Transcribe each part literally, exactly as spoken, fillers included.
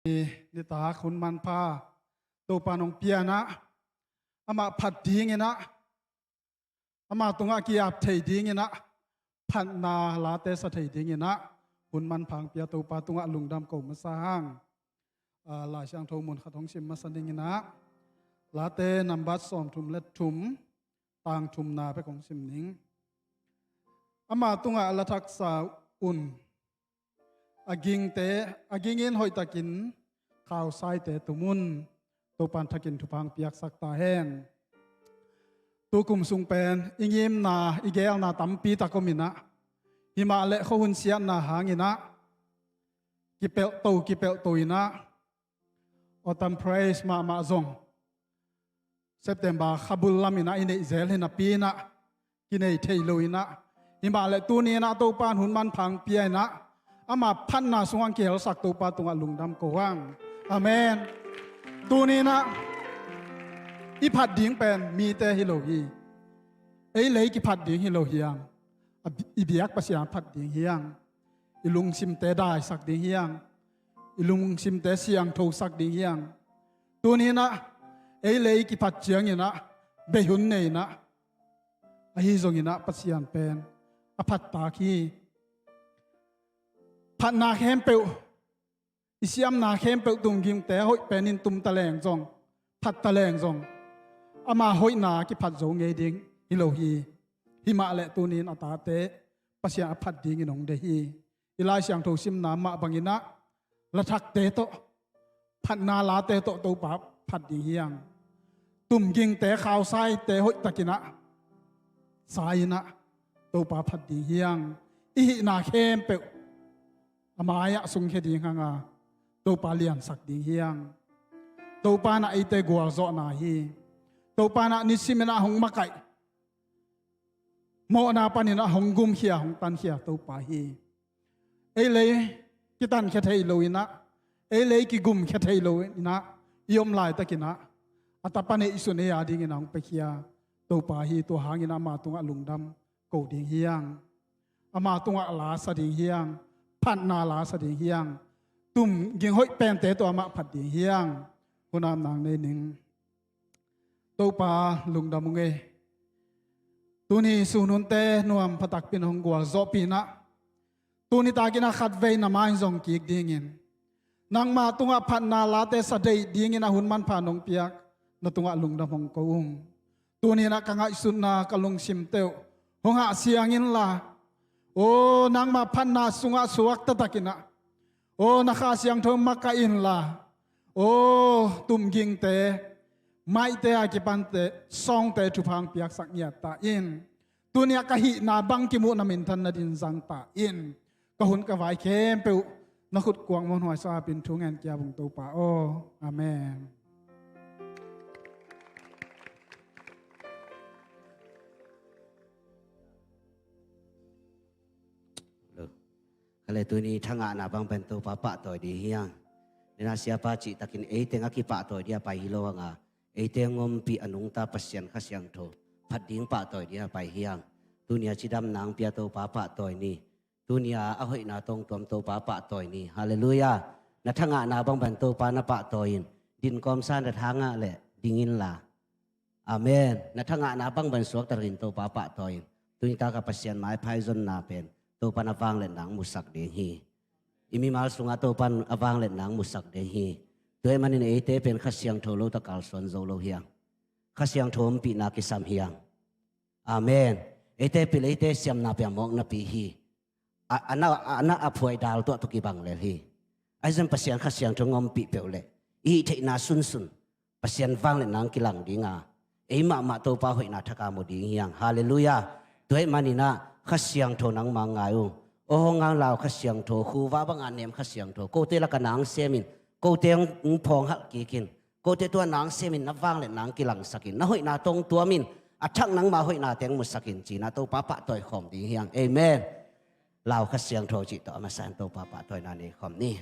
Nitak hun manpha Topa nong pianah, amah phat dinginah, ama tungah kiap thei dinginah, phatna late sa thei dinginah hun manpha hong pia Topa tungah lungdam ko masa hang. Lai Siangtho mun khat hong sim masa dinginah, Late nambat sawmthum le thum, tang thumna bek hong sim ning. Ama tungah la thaksa un, a gingte, a gingin hoihtakin khausaite tum un. Topan thakin thupha hong piaksak ta hen. Tukum sung pen i ngimna, i geelna tampi tak om inah, himah le khuahun siatna hanginah kipelhto kipelhto inah, autumn praise mahmah zong September khabul laminah i neih zel hi napi inah kinei thei lo inah, himah le tuni inah Topa in hun manpha hong pia inah, ama phatna sungah kihelsak Topa tungah lungdam ko hang. Amen. Tuni inah i phat ding pen mite hi lo hi. Ei le ei kiphat ding hi lo hi hang. A bi-, i biak Pasian phat ding hi hang. I lungsimte daisak ding hi hang. I lungsimte siangthosak ding hi hang. Tuni inah ei le ei kiphat cianginah bei hun nei inah, ahi zonginah Pasian pen a phat tak hi. Phatna khempeuh, i siamna khempeuh tumgingte hoih penin tum taleng zong, phat taleng zong, ama hoihna kiphat zo ngei ding hi lo hi. Himah le tuni in a tate Pasian a phat dingin hong deih hi. I Lai Siangtho simna mah banginah, la thakte tawh, phatna late tawh Topa phat ding hi hang. Tumgingte khausaite hoihtakinah sa inah Topa phat ding hi hang. I hihna khempeuh a mai-ah sungkhia ding hanga, Topa liansak ding hi hang. Topa inah eite gualzawhna hi. Topa inah nisiminah hong makaih, mawhna paninah hong gumkhia, hong tankhia Topa hi. Ei le ei kitankhia thei lo inah, ei le ei kigumkhia thei lo inah i om laitakinah, a tapa neihsun ei a dinginah hong piakhia Topa hi. Tua hanginah ama tungah lungdam ko ding hi hang. Ama tungah la sa ding hi hang. Phatna la sa ding hi hang. Tumging hoih pente tawh amah phat ding hi hang. Hun a nang nei ning. Topa lungdam ung ei. Tuni sun hunte nuam pha takpi in hong gualzawhpih inah, tuni takinah khatvei na mai-in zong kik dingin, nangma tungah phatna late sa deih dinginah hun manpha nong piak na tungah lungdam hong ko ung. Tuni inah ka ngaihsutna, ka lungsimte uh hong hahsiang inla, aw nangma phatna sungah suakta takinah, aw na Kha Siangtho makaih inla, aw tumgingte, maihte a kipante, sawngte thupha hong piaksak ngiat ta in. Tuni-ah ka hihna bang kimuh na minthan nading zang ta in. Ka hun ka vai khempeuh na khut kuang muanhuai sa apin thu ngen kia bung Topa aw. Amen. Hello. Khale tuni thangahna bang pen Topa pahtawi ding hi hang. Nina siapa cihtakin eiteng a kipahtawi dia pai hi lo hanga, eiteng ompih a nungta Pasian Kha Siangtho phat ding pahtawi dia pai hi hang. Tuni a cidamna hong pia Topa pahtawi ni. Tuni a a hoihna tawng tuam Topa pahtawi ni. Halleluiah. Na thangahna bang pen Topa na pahtawi in. Din kawmsa na thangah leh ding inla. Amen. Na thangahna bang pen suakta takin Topa pahtawi in. Tuni taka Pasian maipha i zonna pen Topa in a vangliatna hong musak ding hi. I mimal sungah Topa in a vangliatna hong musak ding hi. Tua ahih manin eite pen Kha Siangtho lo ta kalsuan zo lo hi hang. Kha Siangtho ompihna kisam hi hang. Amen. Eite pil eite siamna pia mawk napi hi. A, a na, a na a phuai dal tuah tawh kibang lel hi. Ahi zong Pasian Kha Siangtho hong ompih peuh leh i hih theihna sunsun Pasian vangliatna hong kilang dinga, ei mahmah Topa hoihna thaka mu ding hi hang. Halleluiah. Tua ahih maninah Kha Siangtho nangmah ngai ung. Aw hong ngai lau Kha Siangtho, khuva banga nem Kha Siangtho, kote lakah na hong sem in, kote hong phawng halh kik in, kote tua na hong sem in, na vangliatna hong kilangsak in, na hoihna tawng tuam in, a thak nangmah hoihna teng musak in, cinah Topa pahtawi khawm ding hi hang. Amen. Lau Kha Siangtho cih tawh a masa in Topa pahtawina nei khawm ni.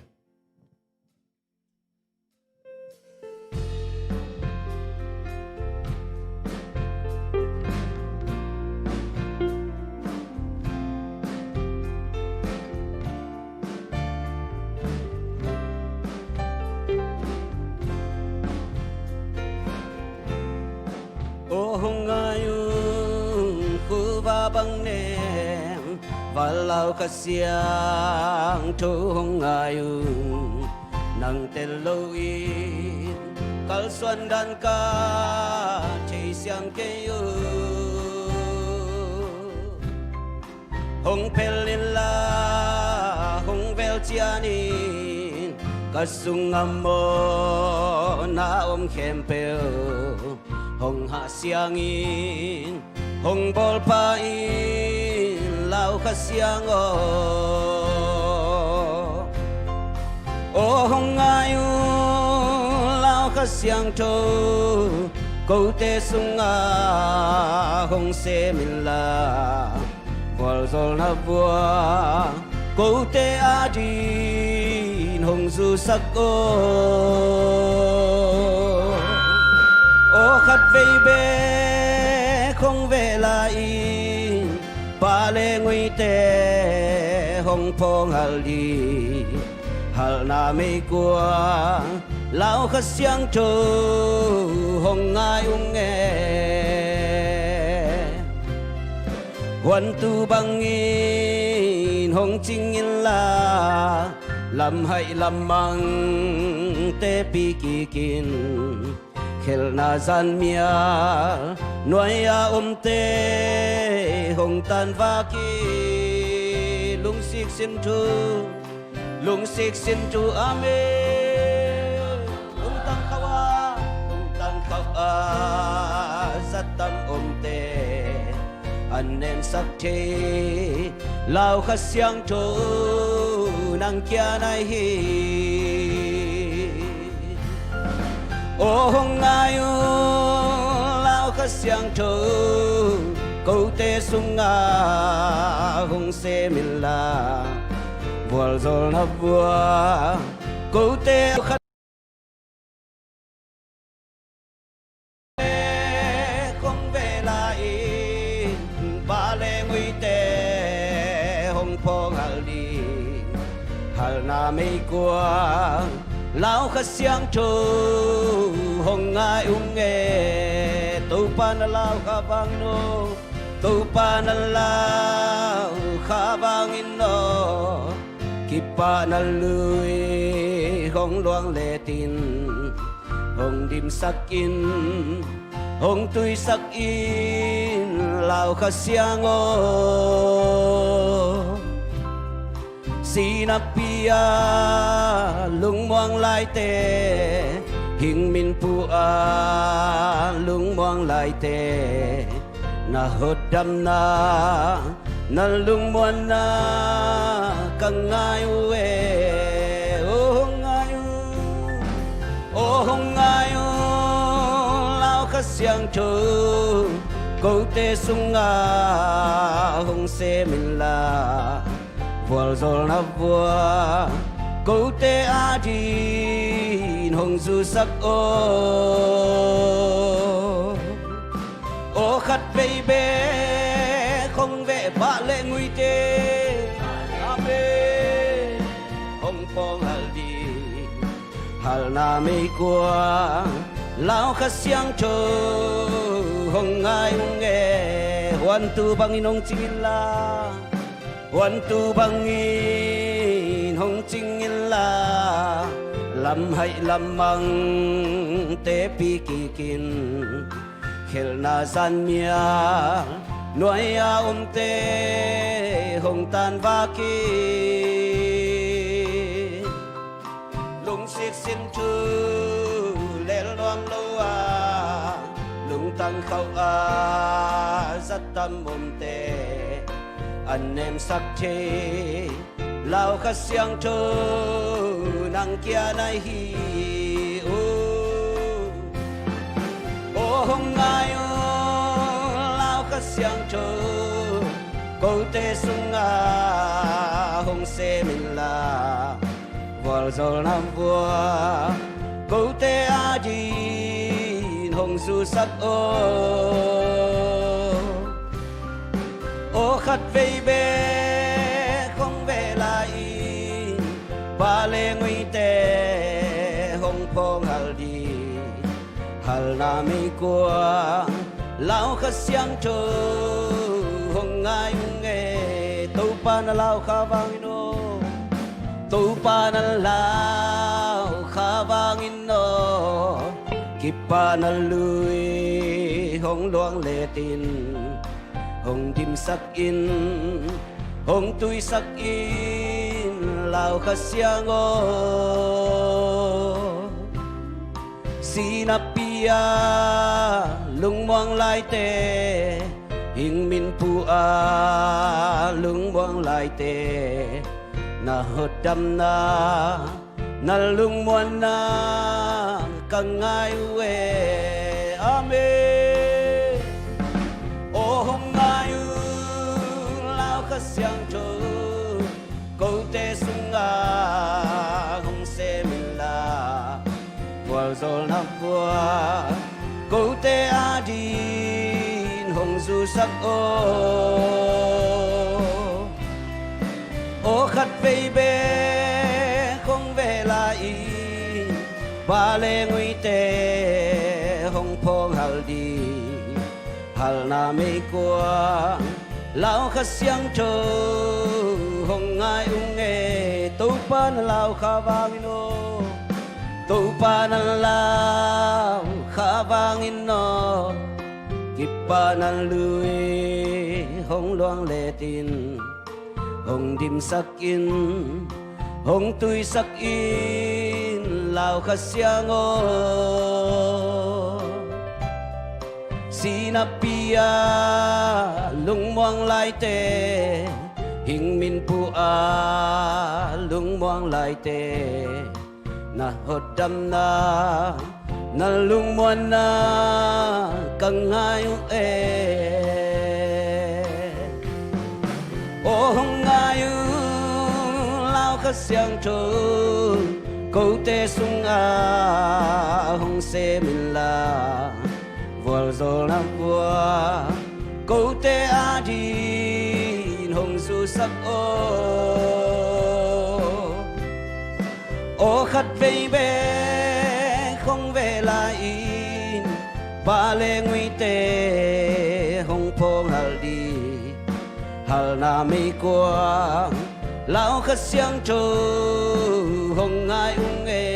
bang nem, Val Lau Kha Siangtho hong ngai un. Nang tel loin kalsuan dan ka thei siang kei uh. Hong phel inla hong velcian in, ka sungah mawhna om khempeuh hong hah siangin, hong bawlpha in Lau Kha Siang aw. Aw hong ngai un Lau Kha Siangtho, kote sungah hong sem inla, vualzawlna vua kote adingin hong zusak aw. Aw khat vei bek hong veh lai-in, pa le nguite hong phawng hal ding, halna meikuang Lau Kha Siangtho hong ngai ung e. Huan tu bangin hong cing inla, lamhaih lammangte pi kikin, khelhna zan mial nuai-a omte hong tanvak in, lungsik sin thu, lungsik sin thu, amen. Lungtang khauh a, lungtang khauh a zattam omte an nemsak thei Lau Kha Siangtho nang kia-in ahi hi. Aw hong ngai un Lau Kha Siangtho, kote sungah hong sem inla, vualzawlna vua kote khat hong veh lai-in, pa le nguite hong phawng hal ding, halna meikuang Lau Kha Siangtho hong ngai ung e. Topa na Lau Kha vang in aw, Topa na Lau Kha vang in aw, kipahna lui hong luang letin, hong dimsak in, hong tuisak in Lau Kha Siang aw. Sinapi-a lungmuang laite, Hingminpu-a lungmuang laite, na hotdamna, na lungmuanna ka ngai uh e. Aw hong ngai un, aw hong ngai un Lau Kha Siangtho, kote sungah hong sem inla, vualzawlna vua kote adingin hong zusak aw. Aw khat vei bek hong veh pa le nguite, amen, hong phawng hal ding, halna meikuang Lau Kha Siangtho hong ngai ung e. Huan tu bangin hong cing inla, huan tu bangin hong cing inla, lamhaih lammangte pi kikin, khelhna zan mial nuai-a omte hong tanvak in, lungsik sin thu lel nuam lo a, lungtang khauh a zattam omte an nemsak thei Lau Kha Siangtho nang kia-in ahi hi. Aw hong ngai un Lau Kha Siangtho, kote sungah hong sem inla, vualzawlna vua kote adingin hong zusak aw. Aw khat vei bek hong veh lai-in, pa le nguite hong phawng hal ding, halna meikuang Lau Kha Siangtho hong Ngai ung e, Topa na lau kha vangin aw, Topa na lau kha vangin aw, kipahna lui hong luang letin, hong dimsak in, hong tuisak in, lau Kha Siang aw. Sinapi-a lungmuang laite, hingminphu-a lungmuang laite, na hotdamna, na lungmuanna ka ngai uh e. Amen. Aw hong ngai un, lau Kha Siangtho, kote sungah hong sem inla, vualzawlna vua kote adingin hong zusak aw. Aw khatvei bek hong veh lai-in, pa le nguite hong phawng hal ding, halna meikuang lau Kha Siangtho hong ngai ung e. Topa na lau kha vangin aw, Topa na lau kha vangin aw, kipahna lui hong luang letin, hong dimsak in, hong tuisak in, lau Kha Siang aw. Sinapi-a lungmuang laite, hingminphu-a lungmuang laite, na hotdamna, na lungmuanna ka ngai uh e. Aw hong ngai un, lau Kha Siangtho, kote sungah hong sem inla, vualzawlna vua kote adingin hong zusak aw. Aw khatvei bek hong veh lai-in, pa le nguite hong phawng hal ding, halna meikuang lau Kha Siangtho hong ngai ung e.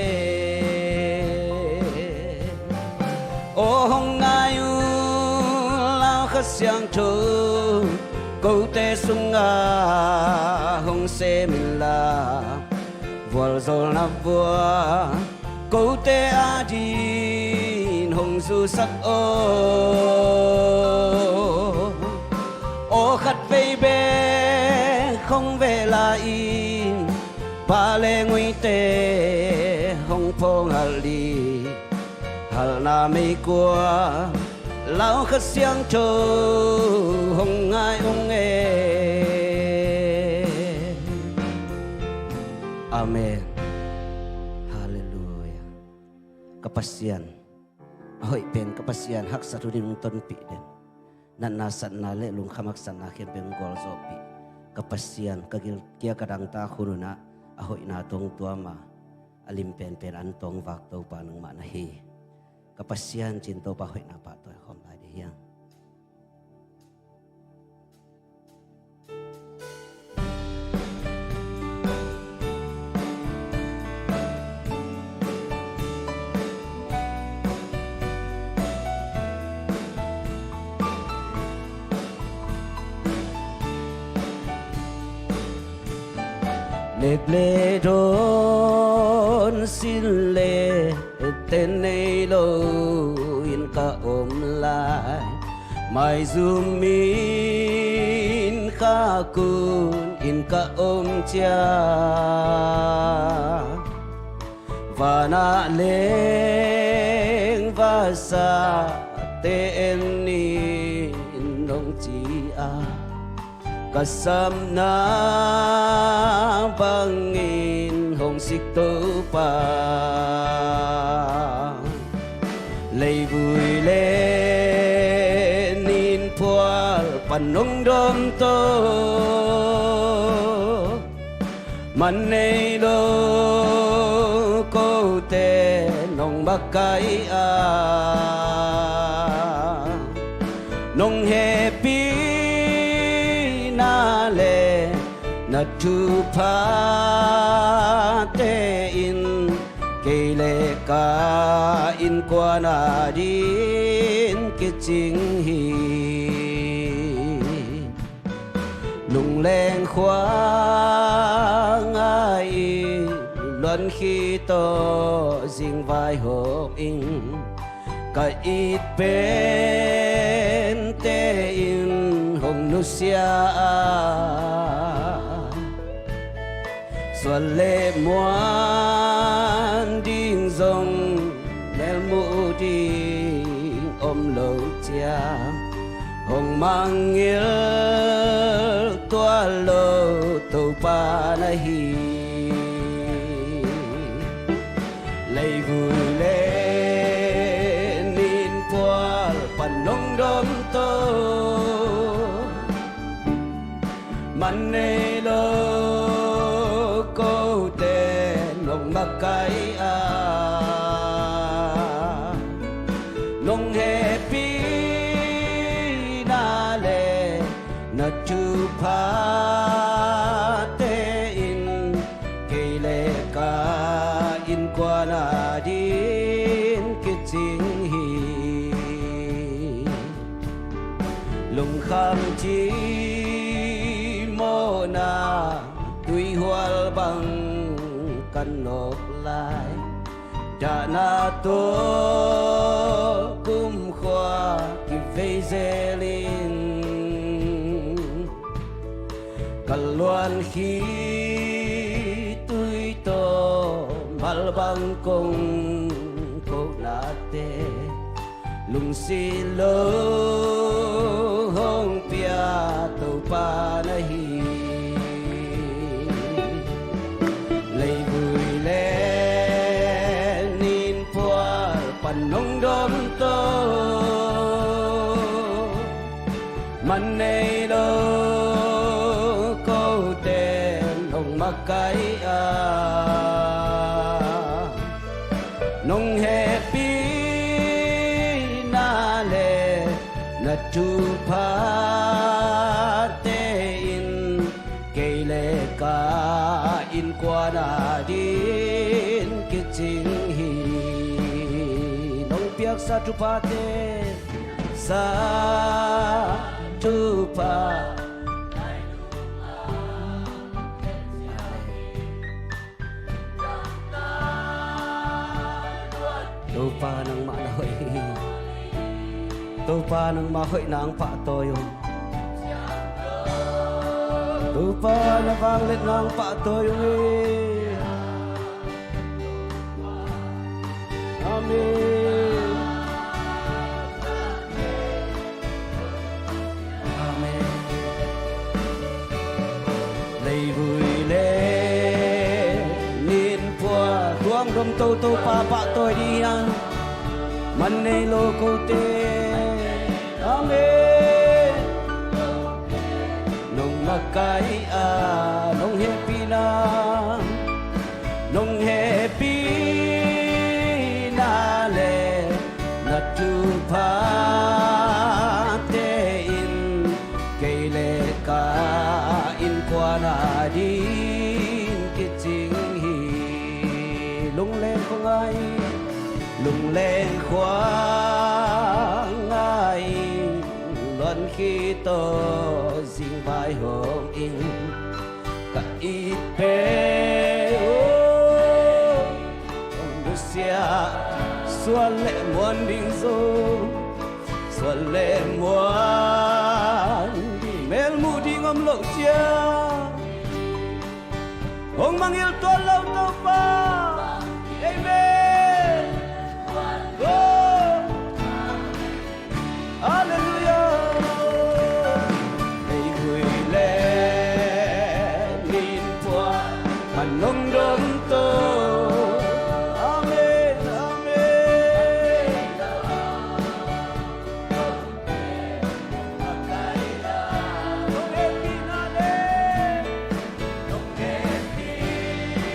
Aw hong ngai un, lau Kha Siangtho, kote sungah hong sem inla, vualzawlna vua kote adingin hong zusak aw. Aw khatvei bek hong veh lai-in, pa le nguite hong phawng hal ding, halna meikuang lau Kha Siangtho hong ngai ung e. Amen. Halleluia. Ka Pasian a hoih pen, ka Pasian haksat hunin hong tonpih den, natna satna le lungkham haksatna khempeuh hong gualzawhpih ka Pasian, ka gilkial ka dangtak hun unah a hoihna tawh hong tuam a, a lim penpen an tawh hong vak Topa nangmah na hi. Ka Pasian, cin Topa hoihna pahtawi khawm lai dih hiam? Nek le dawn, sin le ten nei lo in ka om lai, maizum in kha kun in ka om ciang, vanah leng vasate en in nong ci a, ka sapna bangin hong sik Topa. Leivui le ninphual pan nong dawm tawh, man nei lo kote nong makaih a, nong hehpih Thuphate in kei le ka innkuan adingin kicing hi. Lungleng khua ngai-in luankhia tawh zingvaihawm ing. Ka it pente in hong nusia a, suan le muan ding zong melmuh ding om lo ciang, hong mangngilh tuan lo Topa na hi. Leivui le ninpual pan nong domto, man nei lo kote nong makaih a, nong hehpihna le na thuphate in kei le ka innkuan adingin kicing hi. Lungkham cimawhna tuihual bang ka nawk lai, dahna tawh kumkhua kivei zelin, ka luankhia tui tawh malbang kong kohnate, lungsim lo hong pia Topa na hi. Leivui le ninpual pan nong domto, man nei lo kote nong makaih a, nong hehpihna le na thuphate in kei le ka innkuan adingin kicing hi. Nong piaksa thuphate, sa thupha. Topa nangmah na hoih hi. Topa nangmah hoihna hong pahtawi un. Topa na vangliatna hong pahtawi un hi. Amen. Amen. Leivui le ninpual tuang dom toto pa pahtawi ding hi a, man nei lo kote. Amen. Nong makaih a, nong hehpihna, nong hehpihna le na thuphate in kei le ka innkuan adingin kicing hi. Lungleng khua ngai, lungleng khua ngai, luankhia tawh zingvaihawm ing. Ka it pen, oh, hong nusia, suan le muan ding zong, suan le muan ding melmuh ding om loh ciang, hong mangngilh tuan lo Topa. Amen. Oh. Halleluiah. Leivui le ninpual pan nong domto. Amen, amen. Nong hehpihna le, nong hehpihna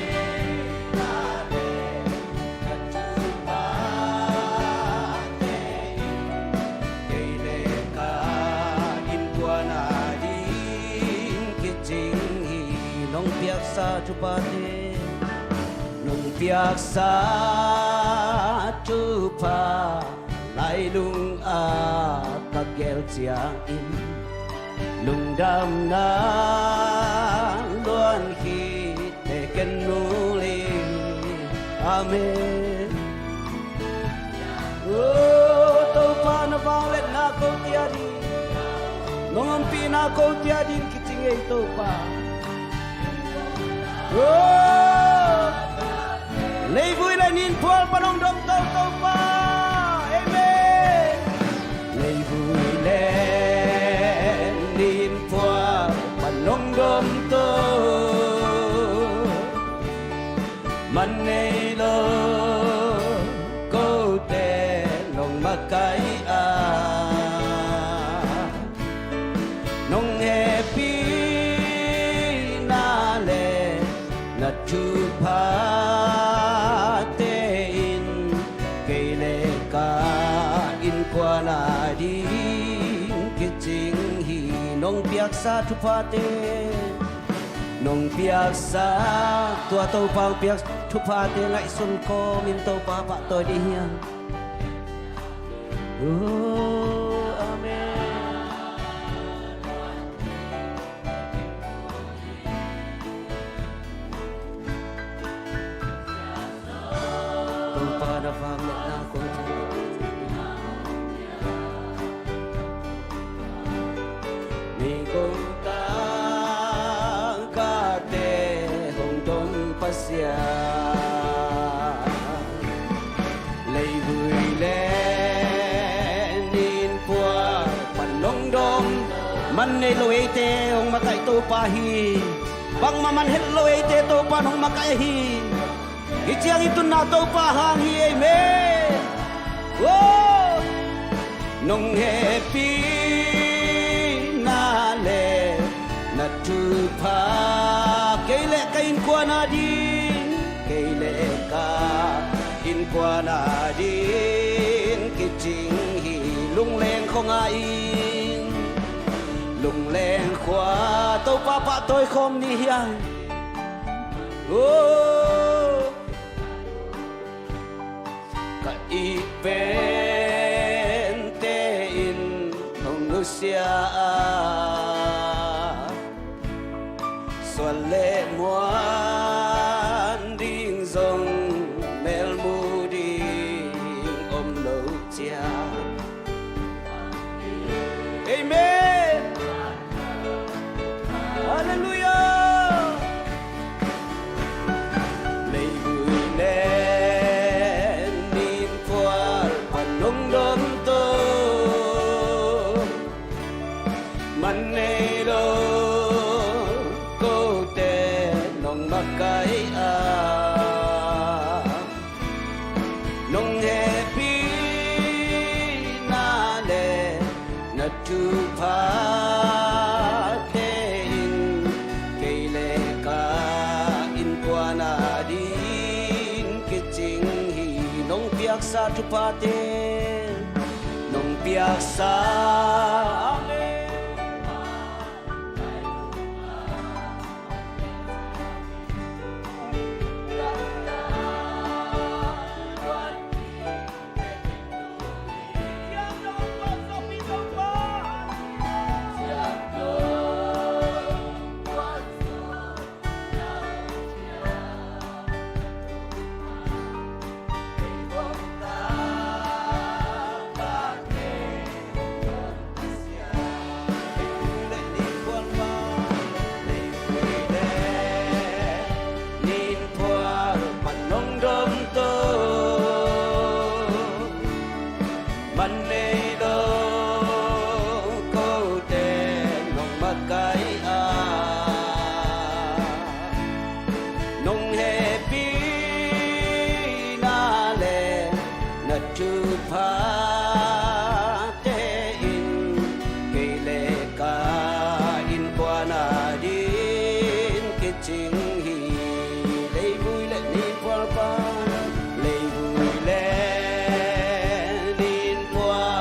Thupha te, nong piaksa thupha lailung a ka gel ciangin, lungdamna luan khit te ken mu ling. Amen. O Topa, na vangliatna ko tia ding, nong ompihna ko tia ding kicing ei Topa. O leivui le ninphual pan hong domto Topa. Amen. Leivui le ninphual pan hong domto, man nei lo kote nong makaih a, nong hehpihna le na thuphate in kei le ka innkuan a ding kicing hi. Nong piaksa thuphate, nong piaksa, tua Topa hong piak thuphate ngaihsun kawmin Topa pahtawi dih hiam? O, amen. Topa na vangliatna ko tia, meigong tangkate hong dom Pasian, leivui le ninphual pan hong dom, man nei lo eite hong makaih Topa hi. Bangmah man het lo eite Topa in hong makaih hi. Hih ciangin tunna Topa hang hi. Amen. O, nong hehpihna le na thupha kei le ka innkuan a ding, kei le ka innkuan a ding kicing hi. Lungleng khua ngah in, lungleng khua Topa pahtawi khawm ni hiam? O, ka it pente in hong nusia a, suan le muan ding zong melmu ding om lo ciang. Amen. Halleluiah. Leivui le ninphual pan hong domto, man nei lo kote nong makaih a, nong hehpihna le na thuphate in kei le ka innkuan a ding kicing hi. Nong piaksa thuphate, nong piaksa. Amen. Man nei lo kote nong makaih a, nong hehpihna le na thuphate in kei le ka innkuan a ding kicing hi. Leivui le ninphual pan, leivui le ninphual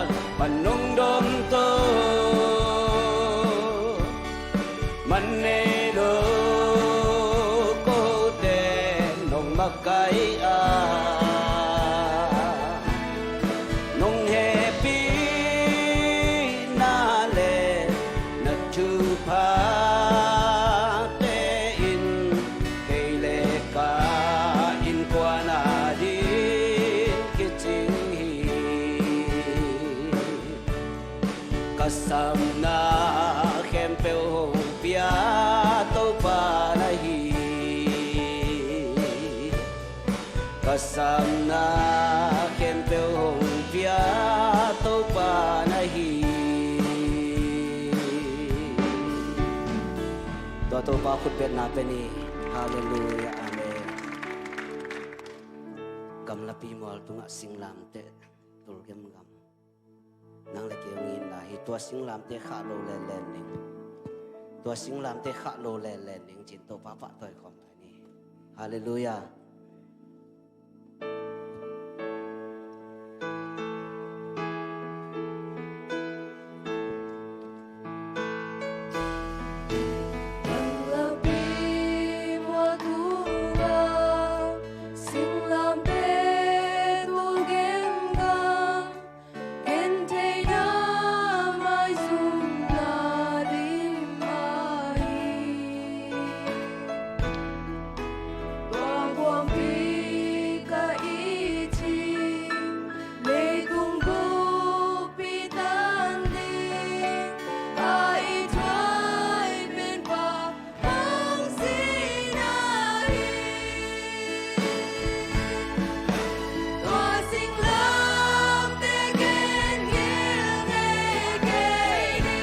Ka samna khempeuh hong pia Topa na hi. Ka samna khempeuh hong pia Topa na hi. Tua Topa khutbetna pe ni. Halleluiah. Amen. Gamlapi mual tungah singlamteh tul gemgam. Nang le kei hong it na hi. Tua singlamteh khah lo lelen ning. Tua singlamteh khah lo lelen ning ci-in Topa pahtawi khawm ta ni. Halleluiah. Gamlapi mual tungah singlamteh tul gemgam. Gentheihna maizumna lim mah hi. Tua guangpi ka it hi. Leitung buppi tan ding a i thuak pen Pa hong si na hi. Tua singlamteh ken ngilngei kei ni.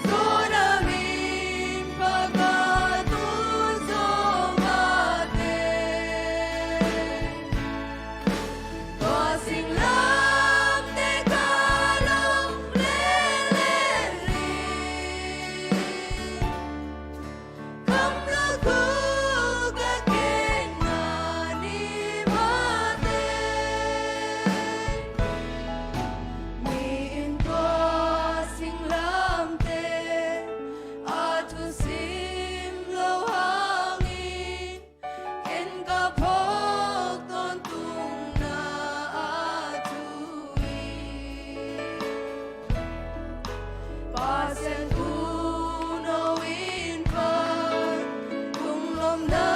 Zona min paka tu zong a te. Tua singlamteh ka long lelen ni. Kamlo thu ka ken na ni mah te. Mi in tua singlamteh a thu sim lo hangin ken ka phawk tawntungna a thu hi. Pasian thuno in pan lunglawmna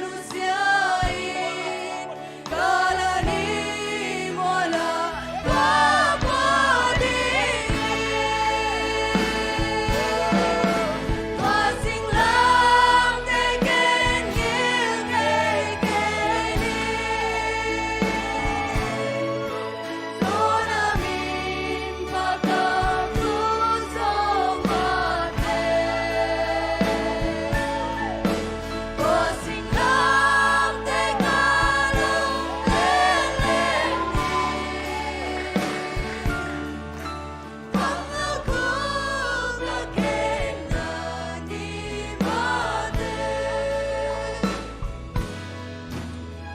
nusia in,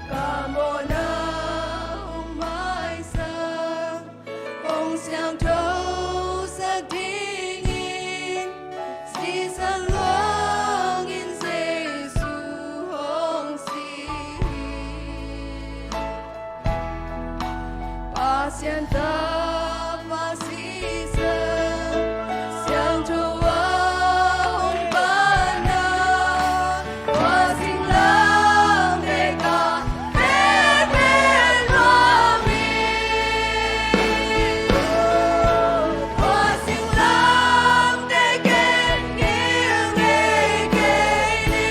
Ka mawhna hong maisak, hong siangthosak dingin, sisan luangin Jesu hong si hi. Pasian Tapa sisan, siangtho a hong panna, tua singlamteh ka ken pen nuam hi. Tua singlamteh ken ngilngei kei ni.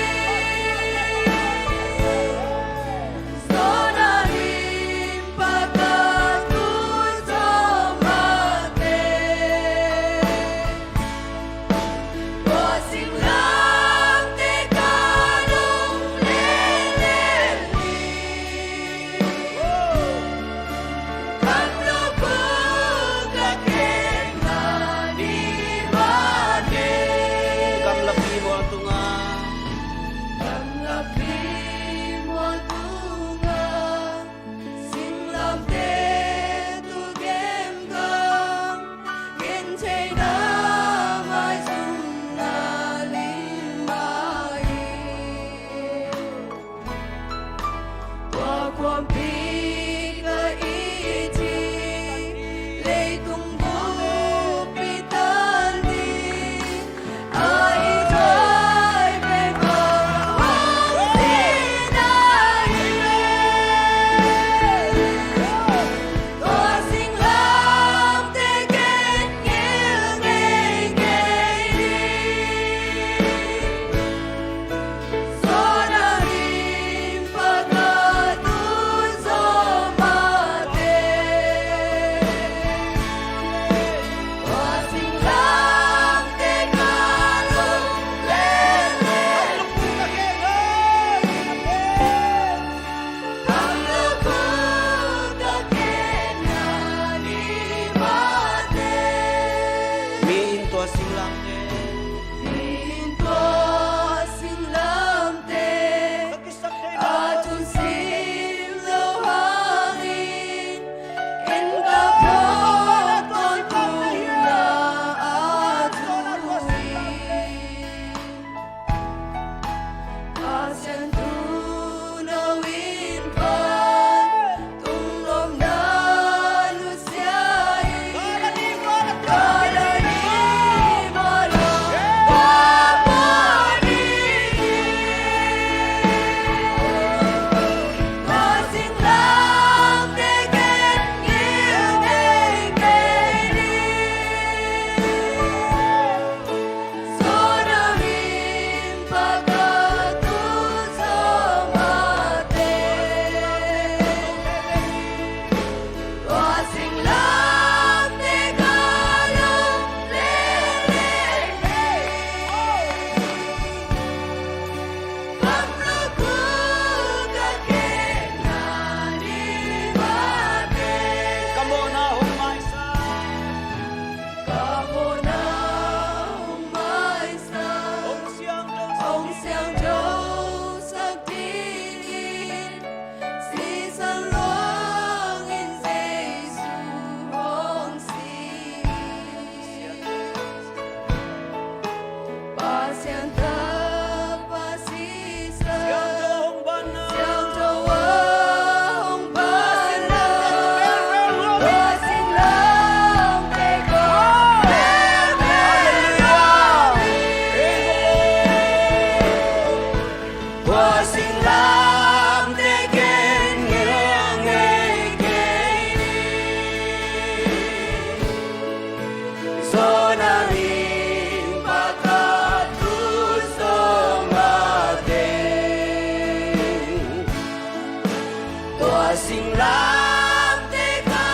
Singlamteh ka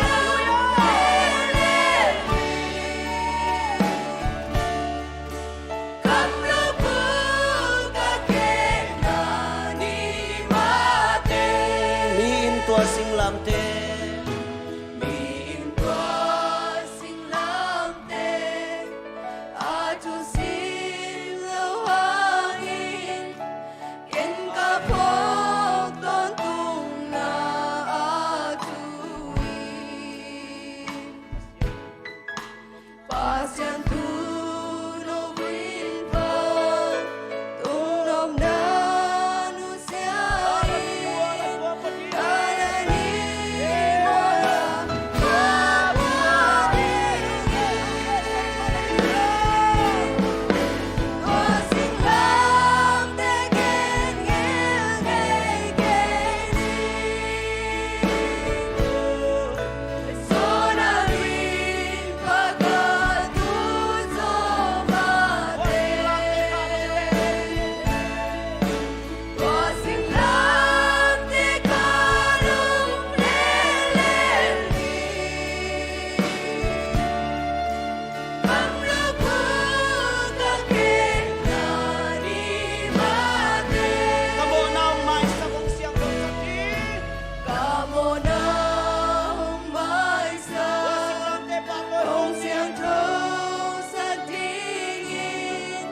lunglet leh, kamluk uh ka ken na ni mah teh. Mi in tua singlamteh, mi in tua singlamteh a thusim lo hangin, ken ka phawk tawntungna a thu in, Pasian thu no vin pau tung nopna nusia in, ka na ni mah teh. Tua singlamteh ka lunglet leh, kamluk uh ka ken na ni mah teh. Ka mawhna hong maisak, hong siangthosak ding. Ka mawhna hong maisak, hong siangthosak dingin,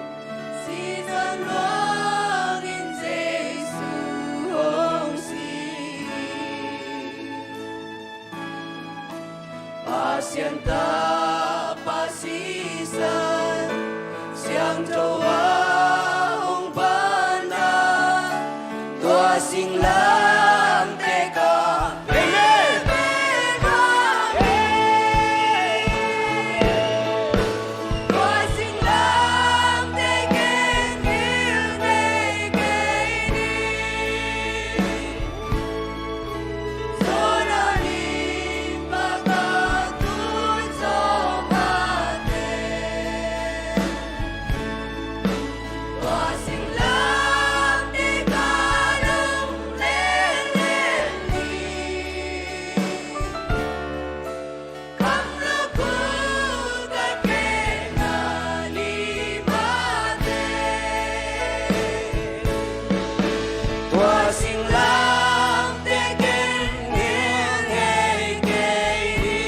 sisan mangin Jesu hong si hi. Pasian tapa sisan, siangtho a hong panna, tua singlamteh ka. Amen. Tua singlamteh ken ngilnei kei ni. Zawn a lim pah ka tun zawh mah teh. Tua singlamteh ka lunglet leh ni. Kamluk uh ka ken na ni mah teh. Tua singlamteh ken ngilnei kei ni.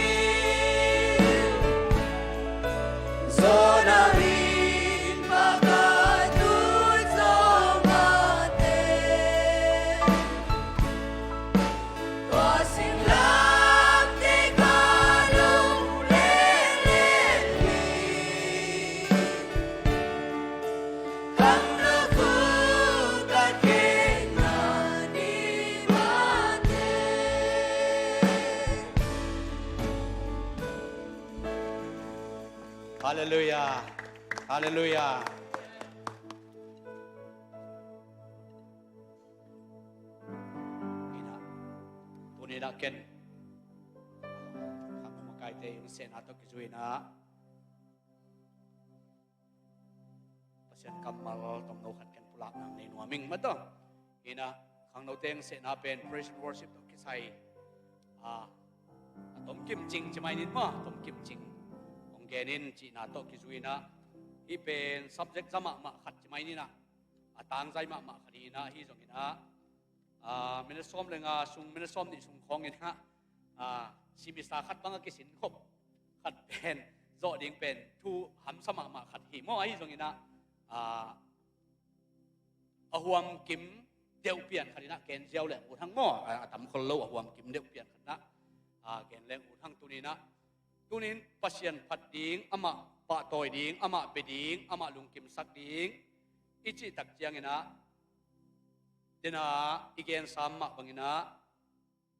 Zawn a lim pah ka tun zawh mah teh. Tua singlamteh ka lunglet leh ni. Kamluk uh ka ken na ni mah teh. Halleluiah. Halleluiah. Ina, tuni-in ah ken khangno makaite i hong sehna tawh kizui-in ah Pasian kammal tomno khat ken pulakna nei nuam ing maw. Ina, khangnote hong sehna pen praise and worship tawh kisai a, a tomkim cing ci mai ning maw, a tomkim cing hong gen in cihna tawh kizui-in ah, hih pen subject za mahmah khat ci mai ning ah, a tangzai mahmah khat hi-in ah, ahi zongin ah, a, minute sawm le nga sung, minute sawm nih sung khawngin ah, a, semester khat bang a kisin khop khat pen zawh ding pen thu hamsa mahmah khat hi maw, ahi zongin ah, a, a huamkim deuh pian khat in ah gen ziau leng ut hang maw, a, a tam khol lo, a huamkim deuh pian khat in ah, a, gen leng ut hang. Tuni-in ah, tuni-in Pasian phat ding, amah pahtawi ding, amah bia ding, amah lungkimsak ding i cih tak ciangin ah, dena i gensa mah bangin ah,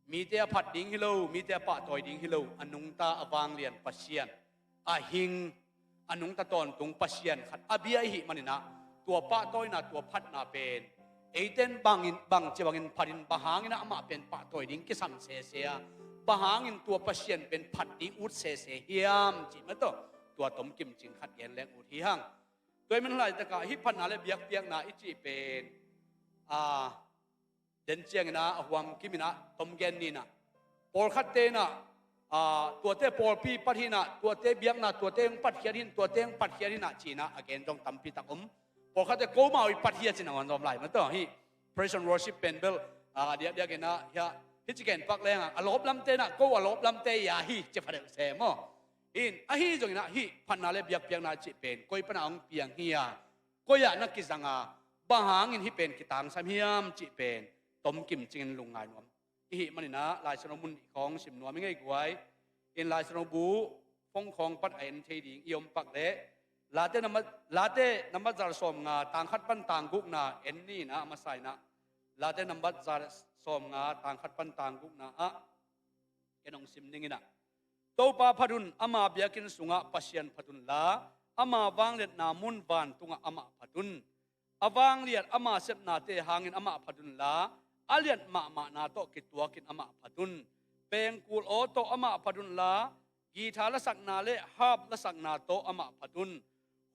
mite a phat ding hi lo, mite a pahtawi ding hi lo, a nungta a vanglian Pasian, a hing, a nungta tawntung Pasian khat a bia i hih manin ah, tua pahtawina, tua phatna pen eite in bangin, bangci bangin phatin, bang hangin ah amah pen pahtawi ding kisam sese a, bang hangin tua Pasian pen phat ding ut sese hiam cih mah tawh, tua tomkim cing khat gen leng ut hi hang. Tua ahih manin laitakah hih phatna le biakpiakna i cih pen, a, Den ciangin ah a huam kimin ah tom gen ni in ah, pawlkhatte in ah, ah, tuate pawlpi pat hi in ah, tuate biakna, tuate hong patkhiat hi in, tuate hong patkhiat hi in ah ci in ah a gen zong tampi tak om. Pawlkhatte ko mau i pat hi a ci in a hong zom lai mah tawh hi. Praise and worship pen bel, ah, diakdiak in ah, hia, hi ci gen pak leng ah, a lawp lamte in ah, ko a lawp lamte hi a hi ci pha deuh se maw. In, ahi zongin ah hih phatna le biakpiakna cih pen koi pan a hong piang hi a, koi ah na kizang a, bang hangin hih pen kitangsam hiam cih pen tom kimcingin lungngai nuam i hih manin ah Lai Siangtho mun nih khawng sim nuam i ngei guai. In Lai Siangtho bu phone khawng pan a en thei ding i om pak leh Late nambat, Late nambat za le sawmnga, tang khat pan tang gukna en ni in ah, a masa in ah Late nambat za le sawmnga, tang khat pan tang gukna ah ken hong sim ning in ah, Topa phat un, ama biakinn sungah Pasian phat un la, ama vangliatna mun vantungah amah phat un. A vangliat ama sepnate hangin amah phat un la, a liat mahmahna tawh kituakin amah phat un. Pengkul aw tawh amah phat un la, guitar lasakna le harp lasakna tawh amah phat un.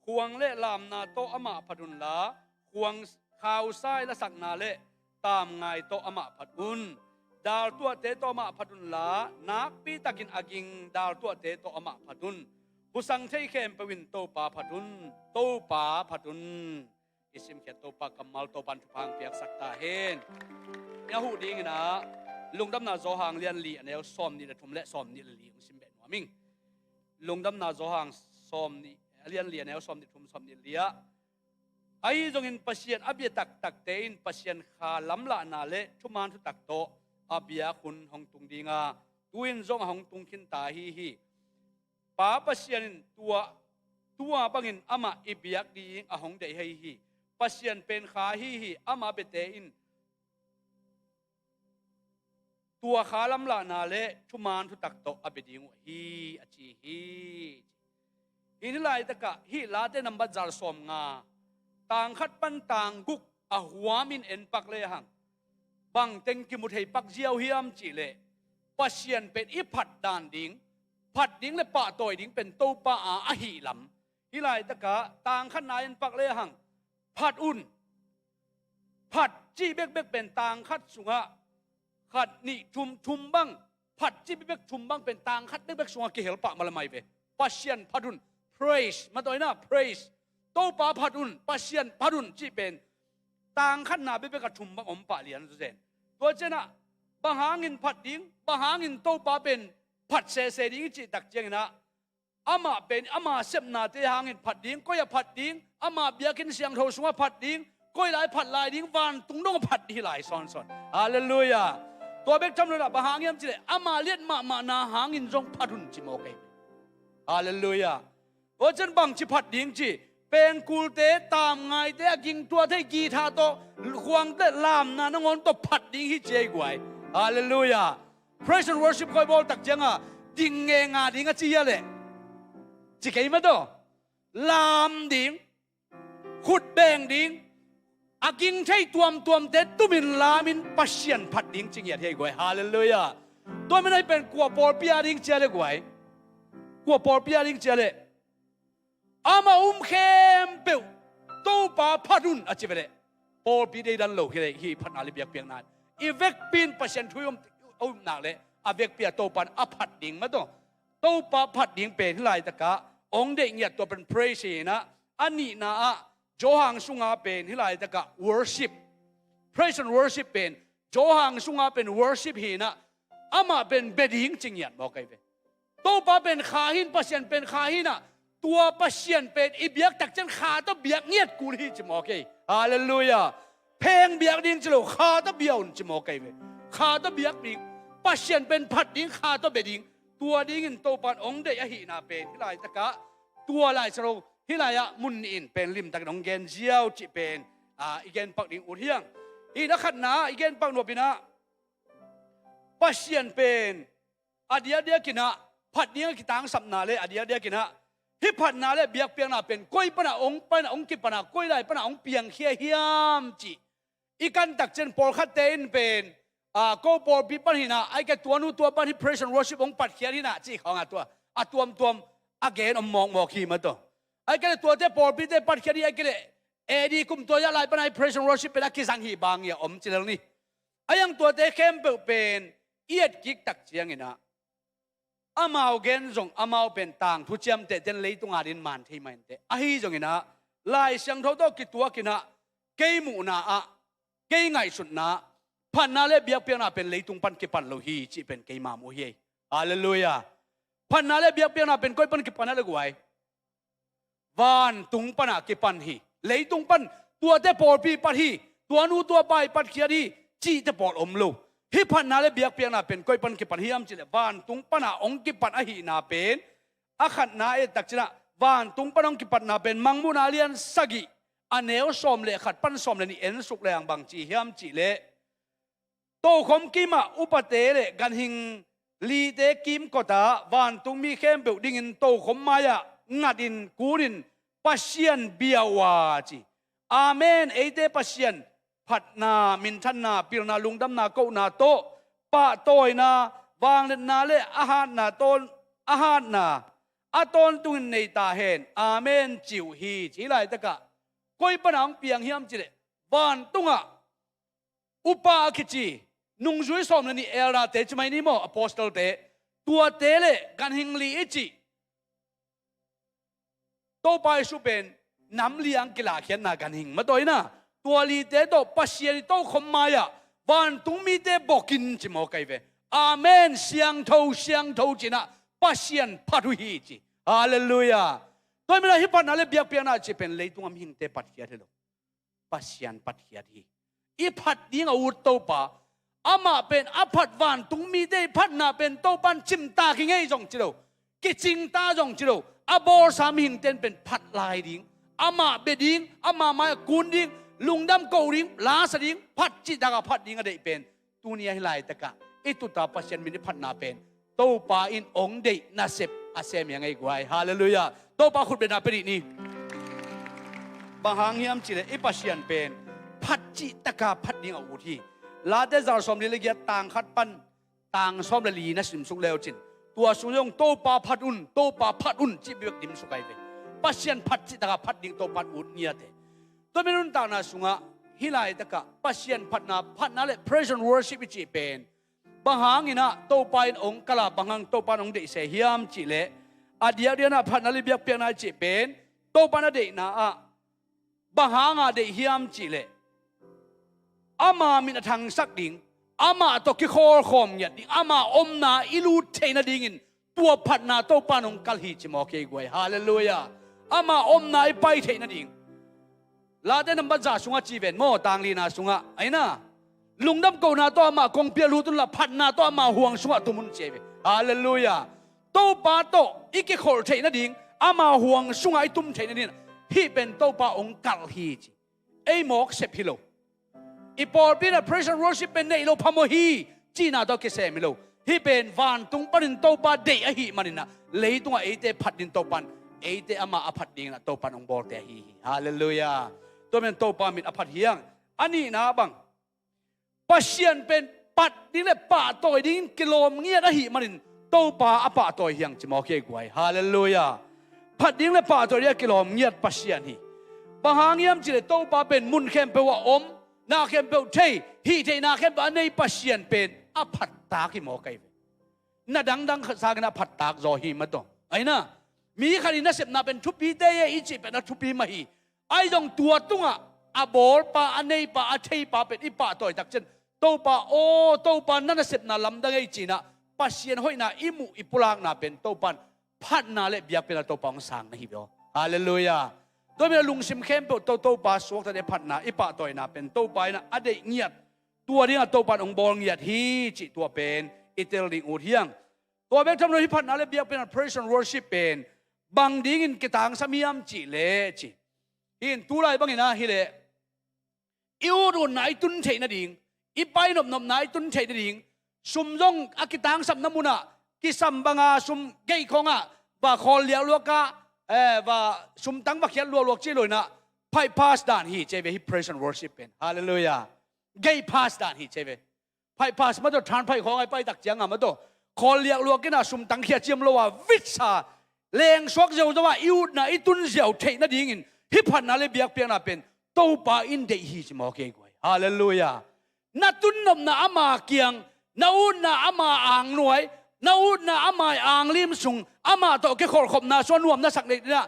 Khuang le lamna tawh amah phat un la, khuang khausai lasakna le tamngai tawh amah phat un. Daltuahte tawh amah phat un la, nakpitakin a ging daltuahte tawh amah phat un. Husang thei khempeuh in Topa phat un, Topa phat un. I simkhiat Topa kammal, Topa in thupha hong piaksak ta hen. I a huh dingin ah, Lungdamna Johan lian li a neu sawmnih le thum le sawmnih le li hong sim beh nuam ing. Lungdamna Johan sawmnih, a lian li a neu sawmnih thum, sawmnih li ah, ahi zongin Pasian a bia taktakte in Pasian kha lamlahna le thuman thutak tawh a biak hun hong tung ding a, tu-in zong a hong tung khin ta ahi hi. Pa Pasian in tua, tua bangin amah i biak ding a hong deih ahi hi. Pasian pen kha ahi hi. Ama biate in tua kha lamlahna le thuman thutak tawh a bia ding uh hi, a ci hi. Hih laitakah hih Late nambat za le sawmnga, tang khat pan tang guk a huamin en pak lehang, bang teng kimu thei pak ziau hiam cih leh, Pasian pen i phat dan ding, phat ding le pahtawi ding pen Topa a ahih lam. Hih laitakah tang khatna en pak lehang, phat un. Phat cih bekbek pen tang khat sungah khat, nih, thum, thum bang, phat cih bekbek thum bang pen tang khat bekbek sungah kihel pah mah lamai ve. Pasian phat un, praise, mah tawh in ah praise. Topa phat un, Pasian phat un cih pen tang khatna bekbek a thum bang om pah lian zaw zen. Tua ciangin ah bang hangin phat ding, bang hangin Topa pen phat sese ding i cih tak ciangin ah, amah pen ama sepnate hangin phat ding, koi ah phat ding, ama biakinn siangtho sungah phat ding, koi lai phat lai ding, vantung dong a phat ding hi lai sawnsawn. Halleluiah. Tua bek tham lo in ah bang hang hiam cih leh, ama liat mahmahna hangin zong phat un ci mawk ei. Halleluiah. Tua ciang bangci phat ding ci, pengkulte, tamngaite, a gingtuah thei guitar tawh, khuangte, lamna nangawn tawh phat ding hi ci ei guai. Halleluiah. Praise and worship koi bawl tak ciangah ding ngenga ding a ci hia leh, ci kei mah tawh. Lam ding, khut beng ding, a ging thei tuamtuamte tumin lamin Pasian phat ding ci ngiat hi ei guai. Halleluiah. Tua min ahi pen kua pawlpi a ding ci a leh guai, kua pawlpi a ding ci a leh, amah um khempeuh Topa phat un a ci ve leh, pawlpi deidan lo hi leh, hih phatna le biakpiakna i vekpi in Pasian thu i um, um nak leh a vekpi a Topa in a phat ding mah tawh. Topa phat ding pen hih laitakah hong deih ngiat, tua pen praise hi in ah, a nihna ah Johan sunga pen hih laitakah worship, praise and worship pen, Johan sunga pen worship hi in ah, amah pen bia ding ci ngiat mawk ei ve. Topa pen kha hi in, Pasian pen kha hi in ah, tua Pasian pen i biak tak ciang kha tawh biak ngiat kul hi ci mawk ei. Halleluiah. Pheng biak ding ci lo, kha tawh bia un ci mawk ei ve. Kha tawh biak ding, Pasian pen phat ding, kha tawh bia ding. Tua dingin Topa in hong deih ahihna pen hih laitakah, tua Lai Siangtho hih lai-ah mun nih in pen limtakin hong gen ziau cih pen, ah, i gen pak ding ut hi hang. Hih a khatna ah i gen pak nuam in ah, Pasian pen a diakdiakin ah phat ding a kitangsapna le a diakdiakin ah hih phatna le biakpiakna pen koi pan a hong, pan a hong kipan a, koi lai pan a hong piangkhia hiam cih i kan tak ciang pawlkhatte in pen, ah, ko pawlpi pan hi in ah, ahih kei leh tua nu tua pan hih praise and worship hong patkhiat hi in ah cih khawng a tua, a tuamtuam a gen om mawkmawk hi mah tawh. Ahih kei leh tuate pawlpite patkhiat hi, ahih kei leh A D kum tua zah lai pan a hih praise and worship pen a kizang hi bang hi a om ci lel ni. Ahi hang tuate khempeuh pen i etkik tak ciangin ah, amau gen zong amau pen tangthu ciamteh ten leitung adingin man thei mah inteh. Ahi zongin ah, Lai Siangtho tawh kituakin ah, kei muhna ah, kei ngaihsutna ah, phatna le biakpiakna pen leitung pan kipan lo hi cih pen keima muh hi. Halleluiah. Phatna le biakpiakna pen koi pan kipan a le guai? Vantung panah kipan hi. Leitung pan tuate pawlpi pat hi, tua nu tua pa i patkhiat hi cihte pawl om lo. Hih phatna le biakpiakna pen koi pan kipan hiam cihleh, vantung panah hong kipan ahihna pen, a khatna et tak ciangin ah, vantung panah hong kipatna pen Mangmuhna lian sagih, a neu sawm le khat pan sawm le nih ensuk leng bang ci hiam cihleh, tokhom kimah upate le ganhing lite kimkot ah vantung mi khempeuh dingin tokhom mai-ah ngatin kunin Pasian bia uh a ci. Amen. Eite Pasian phatna, minthanna, pilna, lungdamna, kohna tawh pahtawina, vangliatna le a hatna tawn, a hatna a tawntungin nei ta hen. Amen ci uh hi, ci. Hih laitakah koi panah hong piang hiam cihleh, vantungah upa a kici, nungzui sawm le nih, elderte ci mai ni maw, apostelte, tuate le ganhing li i cih, Topa Jesu pen nam li-a hong kilahkhiatna ganhing mah tawh hi na, tua lite tawh Pasian i tokhom mai-ah vantung mite bokin ci mawk ahi ve. Amen. Siangtho, siangtho ci-in ah Pasian phat uh hi ci. Halleluiah. Tua ahih manin ah hih phatna le biakpiakna cih pen leitung a mihingte patkhiat hi lo, Pasian patkhiat hi. I phat ding a ut Topa, amah pen a phat, vantung mite i phatna pen Topa in cimtak hi ngei zong ci lo, kicingta zong ci lo, a bawlsa mihingte in pen phat lai ding, amah bia ding, amah mai-ah kun ding, lungdam ko ding, lasa ding, phat cihtak a phat ding a deih pen tuni a hih laitakah i tuta Pasian min i phatna pen Topa in hong deih nasep a sem hi a ngei guai. Halleluiah. Topa khutbetna pia dih ni. Bang hang hiam cihleh, i Pasian pen phat cihtak a phat ding a ut hi. Late zar sawm li le giat, tang khat pan tang sawm le li na simsuk leucin, tua sung zong Topa phat un, Topa phat un cih bek dimsuk ahi ve. Pasian phat cihtak a phat ding Topa in ut ngiat hi. Tua ahih manin nuntakna sungah hih laitakah Pasian phatna, phatna le praise and worship i cih pen bang hangin ah Topa in hong kalh a, bang hang Topa in hong deih se hiam cihleh, a diakdiak in ah phatna le biakpiakna i cih pen Topa in a deihna ah bang hanga deih hiam cihleh, ama min a thangsak ding, amah tawh kikhawlkhawm ngiat ding, ama omna i lut theih nadingin tua phatna Topa in hong kalh hi ci mawk hi ei guai. Halleluiah. Ama omna i pai theih nading. Late nambat za sungah ci ven maw, tang lina sungah, ahi na, lungdam kohna tawh ama kongpi ah lut unla, phatna tawh ama huang sungah tum un ci ei ve. Halleluiah. Topa tawh i kikholh theih nading, ama huang sungah i tum theih nading, hih pen Topa hong kalh hi ci. Ei mawk sep hi lo. I pawlpi in ah praise and worship pen neih lo phamawh hi cihna tawh kisem hi lo. Hih pen vantung panin Topa deih ahih manin ah, leitungah eite phat ding Topa in, eite amah a phat dingin ah Topa in hong bawlte ahi hi. Halleluiah. Tua ahih manin Topa min a phat hi hang. A nihna bang, Pasian pen phat ding le pahtawi dingin kilawm ngiat ahih manin Topa a pahtawi hi hang ci mawk hi ei guai. Halleluiah. Phat ding le pahtawi ding a kilawm ngiat Pasian hi. Bang hang hiam cihleh, Topa pen mun khempeuh a om, na khempeuh thei, hih theihna khempeuh a nei Pasian pen a phattak hi mawk ahi ve. Na dangdang sangin a phattak zaw hi mah tawh. Ahi na, mi khat in nasepna pen thupite hi ei i cih pen a thupi mah hi. Ahi zong tua tungah a bawlpa, a neipa, a theipa pen i pahtawi tak ciang, Topa aw, Topa na nasepna lamdang ei ci-in ah Pasian hoihna i muh, i pulakna pen Topa in phatna le biakpiakna Topa hong sang na hi ve aw. Halleluiah. Tua ahih manin ah lungsim khempeuh tawh Topa suakta ding phatna, i pahtawina pen Topa in ah a deih ngiat, tua dingah Topa in hong bawl ngiat hi cih tua pen i tel ding ut hi hang. Tua bek tham lo, hih phatna le biakpiakna, praise and worship pen bang dingin kitangsam hiam cihleh ci. Hih in tulai bangin ah hileh, i ut utna i tun theih nading, i pai nopnopna i tun theih nading, sum zong a kitangsamna munah kisam banga sum gei khawngah va khawl liakluak ah, eh, va sumtang va khiat luakluak ci lo-in ah, phaih pass dan hi ci ei ve hih praise and worship pen. Halleluiah. Gei pass dan hi ci ei ve. Phaih pass mah tawh, than phaih khawng ah i pai tak ciangah mah tawh, khawl liakluak in ah sumtang khia ciam lo a vitsa, lengsuak ziauziau a i utna i tun ziau theih nadingin hih phatna le biakpiakna pen Topa in deih hi ci mawk hi ei guai. Halleluiah. Na tunnopna ama kiang, na utna ama angnuai, na utna ama anglim sung, amah tawh kikholhkhopna sung a nuam na sak ding inah,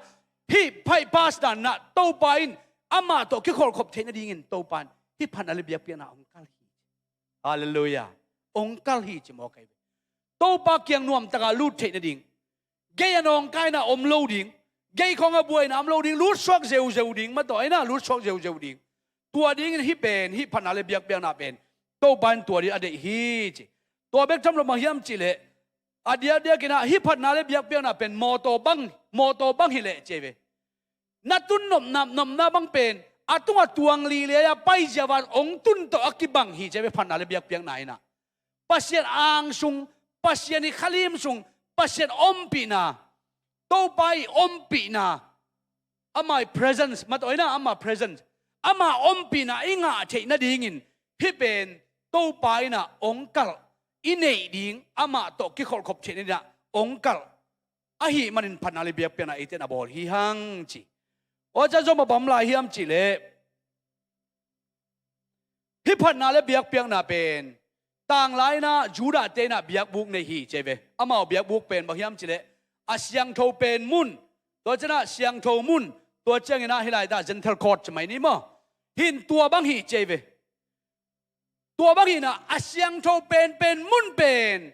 hih phaih pastor inah Topa in amah tawh kikholhkhop theih nadingin Topa in hih phatna le biakpiakna hong kal hi. Halleluiah. Hong kal hi ci mawk ahi ve. Topa kiang nuamtaka lut theih nading, gei a nawngkaina om lo ding, gei khawng a buaina om lo ding, lutsuak zeuzeu ding, mah tawh aina lutsuak zeuzeu ding. Tua dingin hih pen, hih phatna le biakpiakna pen Topa in tua ding a deih hi ci. Tua bek tham lo mah hiam cihleh, a diakdiakinah hih phatna le biakpiakna pen mawtaw bang, mawtaw bang hileh ci ve. Na tunnopna, nopna bang pen a tungah tuang lilia a paizia van hong tun tawh a kibang hi ci ve, phatna le biakpiakna inah. Pasian angsung, Pasian i khalim sung, Pasian ompihna, Topa i ompihna, ama i presence, mah tawh aina ama presence, ama ompihna i ngah theih nadingin hih pen Topa inah hong kalh, i neih ding amah tawh kikholhkhop theih nadingah hong kalh. Ahih manin phatna le biakpiakna eite na bawl hi hang ci. Aw, ca zom a bang lai hiam cihleh, hih phatna le biakpiakna pen tanglai inah Judah te inah biakbuk nei hi ci ve. Amau biakbuk pen bang hiam cihleh, a siangtho pen mun, tua cianah siangtho mun, tua cianginah hih laitak Gentile court ci mai ni maw. Hin tua bang hi ci ve. Tua bang hinah a siangtho penpen mun pen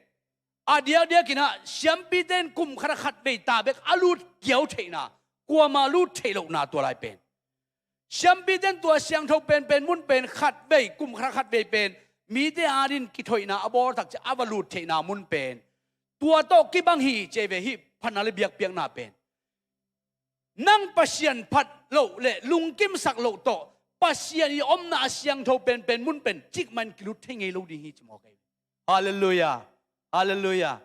a diakdiakinah siampite in kum khat a khat vei ta bek a lut kiau theihna, kuama lut theih lohna tua lai pen. Siampite in tua siangtho penpen mun pen khat vei, kum khat a khat vei pen mite adin kithoihna a bawl tak ciang a va lut theihna mun pen. Tua tawh kibang hi ci ve, hih phatna le biakpiakna pen. Nang Pasian phat loh le lungkimsak loh tawh Pasian i omna a siangtho penpen mun pen cikmah in kilut thei ngei lo ding hi ci mawk ahi. Halleluiah. Halleluiah.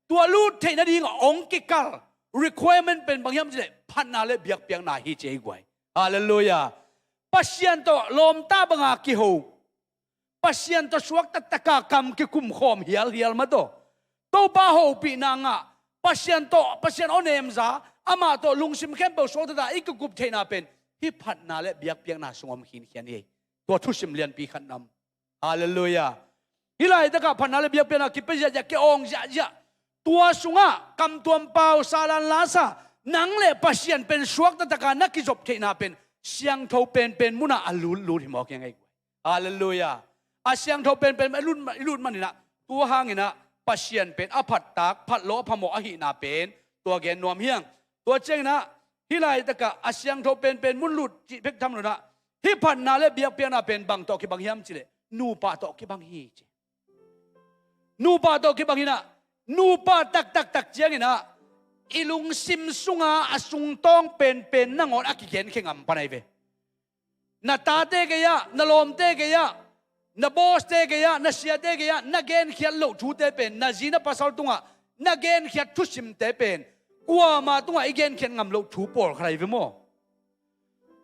Tua lut theih nading a hong kikal requirement pen bang hiam cihleh, phatna le biakpiakna hi ci ei guai. Halleluiah. Pasian tawh lawmta banga kiho, Pasian tawh suakta taka kam kikumkhawm hialhial mah tawh, Topa hopihna ngah, Pasian tawh, Pasian awnemza, amah tawh lungsim khempeuh suakta taka i kikup theihna pen hih phatna le biakpiakna sung om khinkhian hi. Tua thusim lianpi khat na om. Halleluiah. Hih laitakah phatna le biakpiakna kipia ziahziah, ki-awng ziahziah. Tua sungah kamtuam pau, salan lasa, nang le Pasian pen suakta taka na kizop theihna pen siangtho penpen munah a lutlut hi mawk hi ing ei guai. Halleluiah. A siangtho penpen i lut, i lut maninah, tua hanginah Pasian pen a phattak, phat lo a phamawh ahihna pen tua gen nuam hi ing. Tua cianginah hih laitakah a siangtho penpen mun lut cih bek tham lo inah, hih phatna le biakpiakna pen bang tawh kibang hiam cihleh, nupa tawh kibang hi ci. Nupa tawh kibang inah, nupa taktaktak cianginah i lungsim sunga a sungtawng penpen nangawn a kigenkhia ngam pan ahi ve. Na tate gei-ah, na lawmte gei-ah, na bawste gei-ah, na siate gei-ah na genkhiat loh thute pen na zi na pasal tungah na genkhiat thusimte pen kuama tungah i genkhiat ngam loh thu pawlkhat ahi ve maw.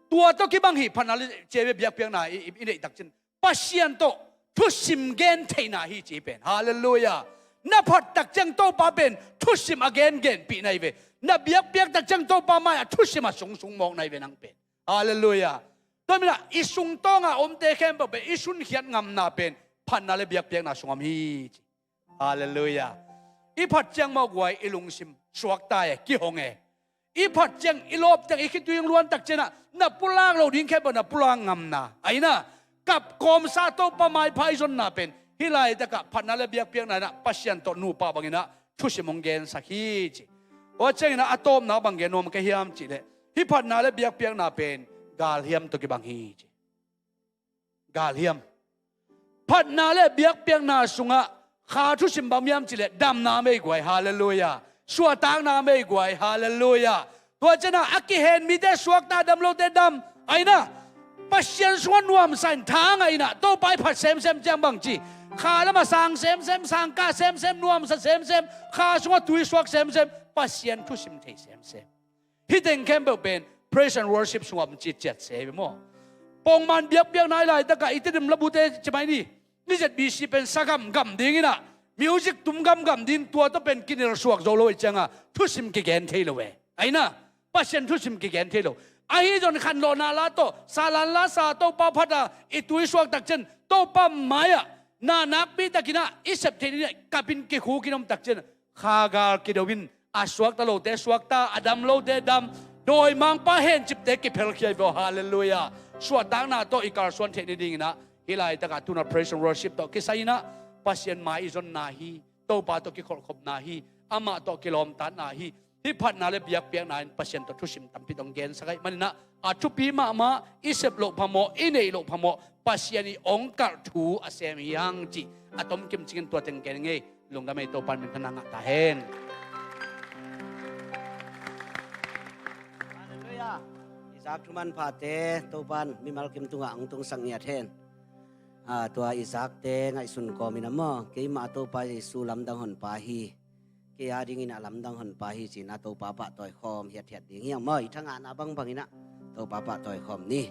Tua tawh kibang hi phatna le, ci ei ve, biakpiakna i, i, i neih takciang Pasian tawh thusim gen theihna hi ci pen. Halleluiah. Na phat takciang Topa pen thusim a gengenpih na hi ve. Na biakpiak takciang Topa mai-ah thusim a sungsung mawk na hi ve nang pen. Halleluiah. Tua maninah i sungtawnga omte khempeuh pen i sunkhiat ngamna pen phatna le biakpiakna sung om hi ci. Halleluiah. I phat ciang mawk guai i lungsim suakta e, kihong e. I phat ciang, i lawp ciang, i khitui hong luan takcianah na pulak loh ding khempeuh na pulak ngamna, aina kap kawmsa Topa maipha i zonna pen hih laitakah phatna le biakpiakna inah Pasian tawh nupa banginah thusim hong gensak hi ci. Tua cianginah a tawpna bang gen nuam ka hiam cihleh, hih phatna le biakpiakna pen galhiam tawh kibang hi ci. Galhiam. Phatna le biakpiakna sungah kha thusim bang hiam cihleh damna mei guai. Halleluiah. Suahtakna mei guai. Halleluiah. Tua cianah a kihen mite suakta, dam lote dam, aina Pasian sungah nuamsa in thang aina Topa i phat semsem ciang bangci, kha lamah sang semsem, sangkah semsem, nuamsa semsem, kha sungah tui suak semsem, Pasian thusim thei semsem. Hih teng khempeuh pen praise and worship sungah om citciat se ve maw. Pongman biakpiakna i laitakah i Tedim labute ci mai ni. Ni Z B C pen sa gamgam dinginah music tum gamgam ding, tua tawh pen kinilsuak zo lo i cianga thusim kigen thei lo ve. Aina Pasian thusim kigen thei lo. Ahi zon khanlawhna la tawh, salan la sa, Topa phata i tui suak takcian Topa mai-ah na nakpi takin ah i sep theih nadingin ah kapin kikhukin om tak ciangin ah khagal kido in, a suakta lote suakta, a dam lote dam, dawimangpa hencipte kiphelkhia hi ve aw. Halleluiah. Suahtakna tawh i kalsuan theih nadingin ah hih laitakah tuna praise and worship tawh kisai in ah Pasian mai i zonna hi. Topa tawh kikholhkhopna hi. Amah tawh kilawmtatna hi. Hih phatna le biakpiakna in Pasian tawh thusim tampi tawh hong gensak ahih manin ah, a thupi mahmah, i sep loh phamawh, i neih loh phamawh, Pasian in hong kalh thu a sem hi hang cih a tomkim cingin tua teng gen ing ei. Lungdam ei. Topa in minthanna ngah ta hen. Halleluiah. Isaac thu manphate Topa in mimal kim tungah hong tungsak ngiat hen. Ah, tua Isaac-te ngaihsun kawmin ah maw, keimah Topa Jesu lamdang honpa hi. Kei a dingin a lamdang honpa hi ci-in ah Topa pahtawi khawm hiathiat ding hi hang maw. I thangahna bangbangin ah Topa pahtawi khawm ni.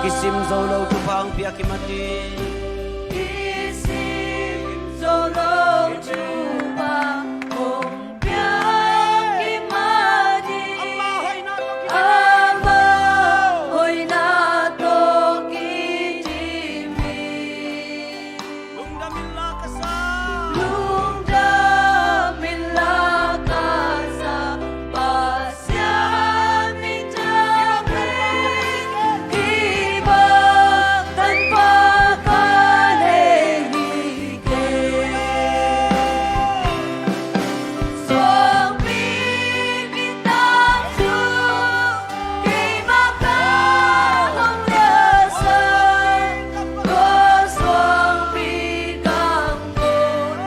Kisim zo lo thupha hong pia kimat in. Kisim zo lo thupha hong pia kimat in. Ama hoihna tawh kidim in. Ama hoihna tawh kidim in. Lungdam inla ka sa. Lungdam inla ka sa. Pasian min thang hi kei. Kei bang tanpa ka lei hi kei. Suangpi kitam sung keimah ka hong liamsak. Tua suangpi kam ko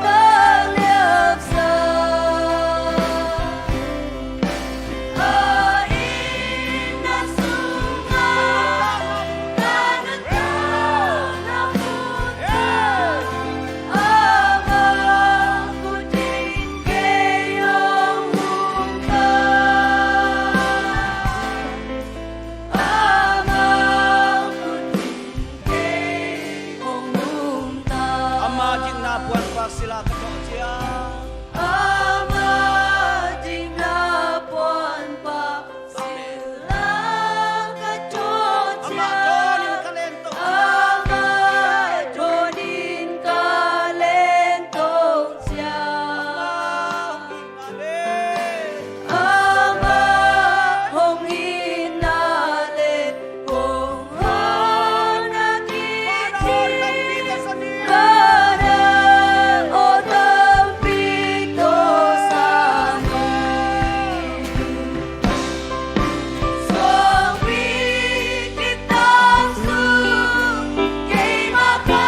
ta liamsak. A inn a sungah ka nuntakna mun ah, Ama khut in kei hong nungta. Ama khut in kei hong nungta. Ama dikna puanpak sila ka thawh ciang. Ama dikna puanpak sila ka thawh ciang. Ama dawn in ka lentong ciang. Ama dawn in ka lentong ciang. Ama Ama hong itna le hong hawlna kici, Father, aw tampi tawh sa ni. Suangpi kitam sung keimah ka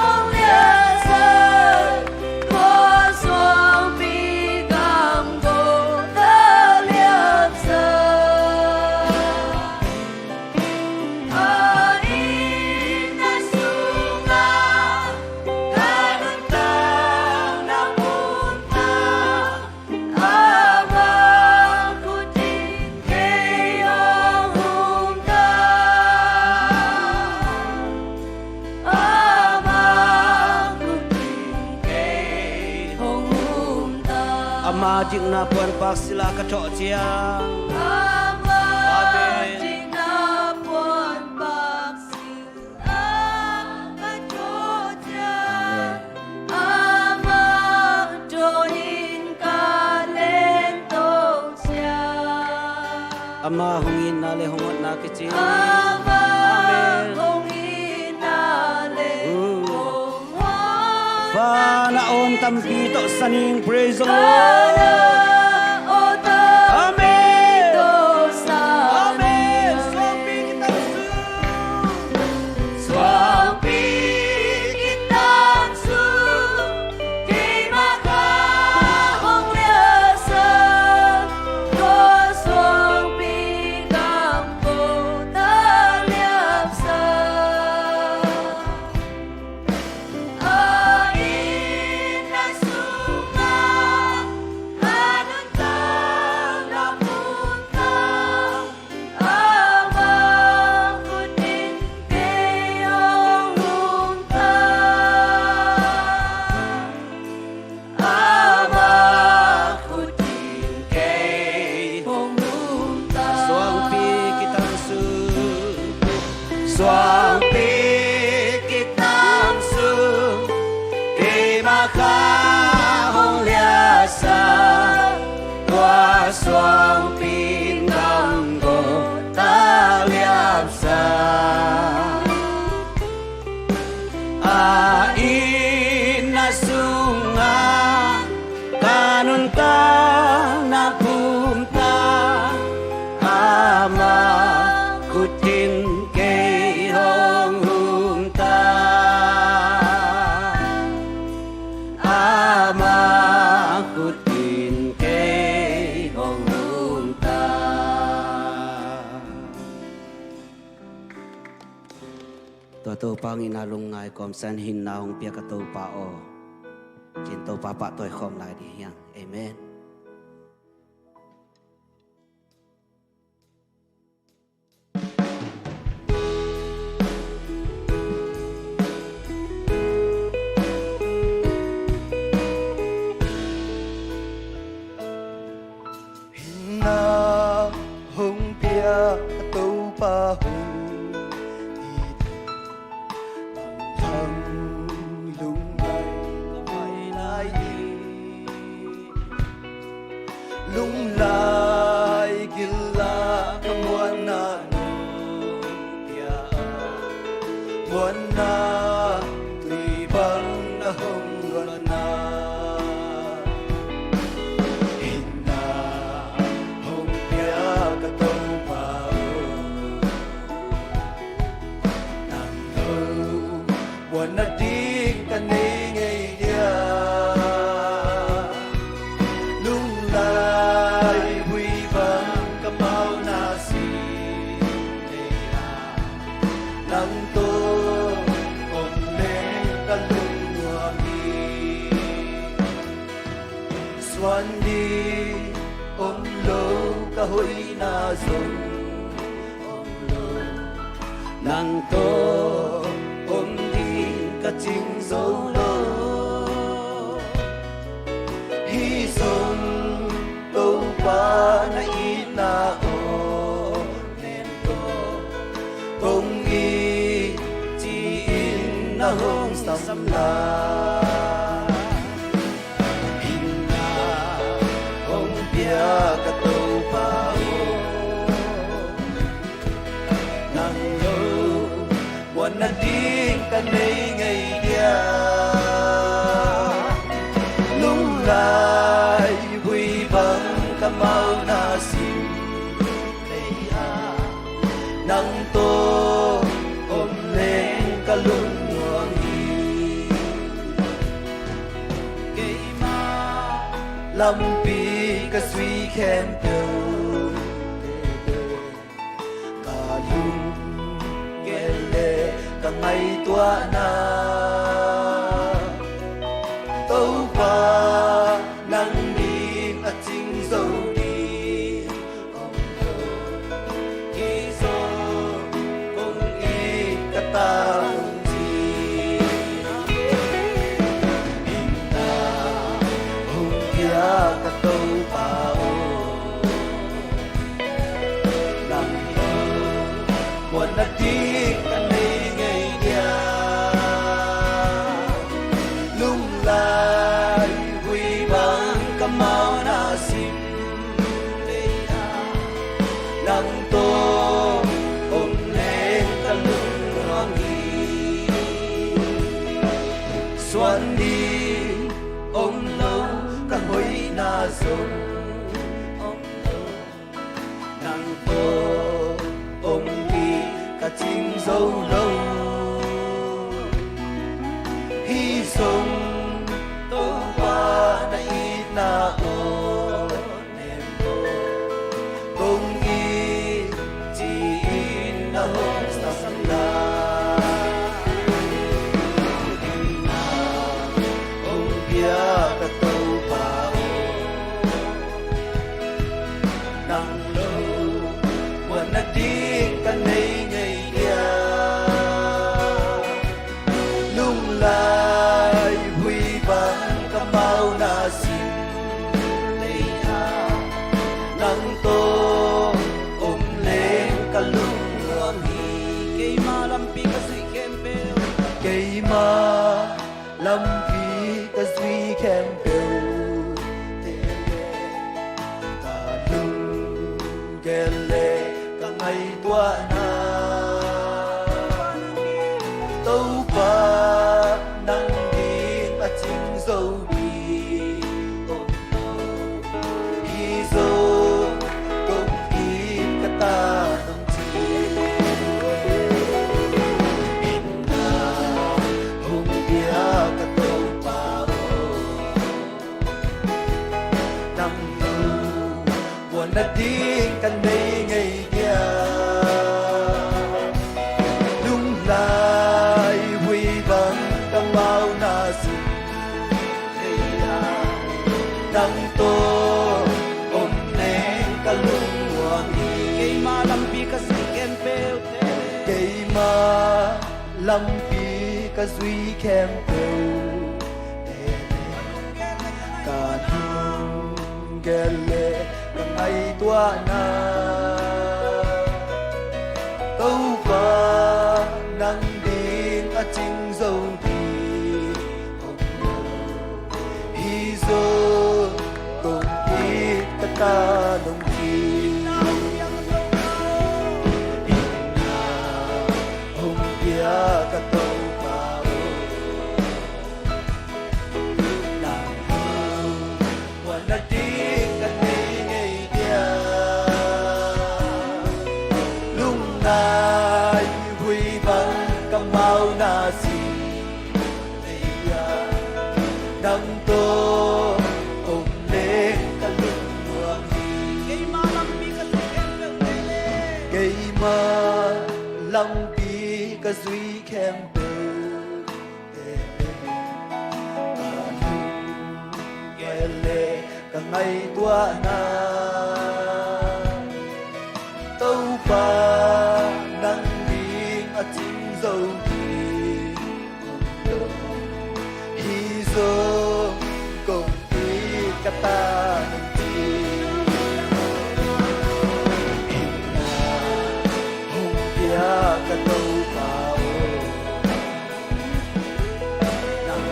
hong liamsak. Tua suangpi kam ko ta liamsak. A inn a sungah ka nuntakna mun ah, Ama khut in kei hong nungta. Ama khut in kei hong nungta. Ama dikna puanpak sila ka thawh ciang. Ama dikna puanpak sila ka thawh ciang. Amen. Ama dawn in ka lentong ciang. Ama hong itna le hong hawlna kici. Ama hong itna le hong hawlna kici. Father, aw tampi tawh sa ning. Praise the Lord. Father, aw tampi tawh sa ning. Amen. Suangpi kitam sung. Suangpi kitam sung keimah ka hong liamsak. Tua suangpi kam ko ta liamsak. A inn a sungah ka nuntakna mun ah, Ama khut in kei hong nungta. Ama khut in kei hong nungta. Suangpi kitam sung, suangpi kitam sung keimah ka hong liamsak. Tua suangpi kam ko ta liamsak. A inn a sungah ka nuntakna pumtak, Ama khut in kei hong nungta. Ama khut in kei hong nungta. Tua Topa hong itna lungngai kawmsan hinna hong pia ka Topa aw, ci-in Topa pahtawi khawm lai ding hi hang. Amen. Ka Topa hong it, bang hang lungngai ka mai lai hi. Lunglai gil ah ka muanna nong pia a, muanna tui bang na hong luanna, itna hong pia ka Topa aw, nang lo muanna ding ka nei ngei dia. Lunglai vui bang ka mauna sin lei a, nang tawh om leng ka lungnuam hi. Suan ding om lo ka hoihna zong om lo, nang tawh om ding ka cing zo lo. Hih zong Topa na itna aw, nem tawh kong it ci-in na hong sam lai. Itna hong pia ka Topa aw, nang lo muanna ding ka nei ngei dia. Lunglai vui bang ka mauna sin lei a, nang tawh om leng ka lungnuam hi. Keima lampi ka zui khempeuh, ka lunggel le ka ngaihtuahna, Topa nang ding a cing zo ding om lo. Hih zong kong it ka ta hong ci. Itna hong pia ka Topa aw, nang lo muanna ding ka nei ngei dia. Lunglai vui bang ka mauna sin lei a, nang tawh om leng ka lungnuam hi. Suan ding om lo ka hoihna zong om lo, nang tawh om ding ka cing zo lo. Hih zong Topa na itna aw, nem tawh kong it ci-in na hong sam lai. Itna hong pia ka Topa aw, nang lo muanna ding ka nei ngei dia. Lunglai vui bang ka mauna sin lei a, nang tawh om leng ka lungnuam hi. Keima lampi ka zuih khempeuh, keima lampi ka zuih khempeuh, ka lunggel le ka ngaihtuahna, Topa nang ding a cing zo ding om lo. Hih zong kong it ka ta hong ci. Itna hong pia ka Topa aw, nang lo muanna ding ka nei ngei dia. Lunglai vui bang ka mauna sin lei a, nang tawh om leng ka lungnuam hi. Keima lampi ka zuih khempeuh te, keima lampi ka zuih khempeuh te, ka lunggel le ka ngaihtuahna, cing zo ding om lo. Hi zong kong it ka ta nong ci. Hong pia ka Topa aw, nang muan nading ka nei ngei dia. Lungngai hui bang ka mau na si nei a, nang tawh om leng ka lungnuam hi. Keimah lampi ka zui khempeuh, keimah lampi ka zui khempeuh, ka ngaihtuahna, Topa, nang ding a cing zo ding om lo. Hi zong kong it ka ta nong ci. Hong pia ka Topa aw, nang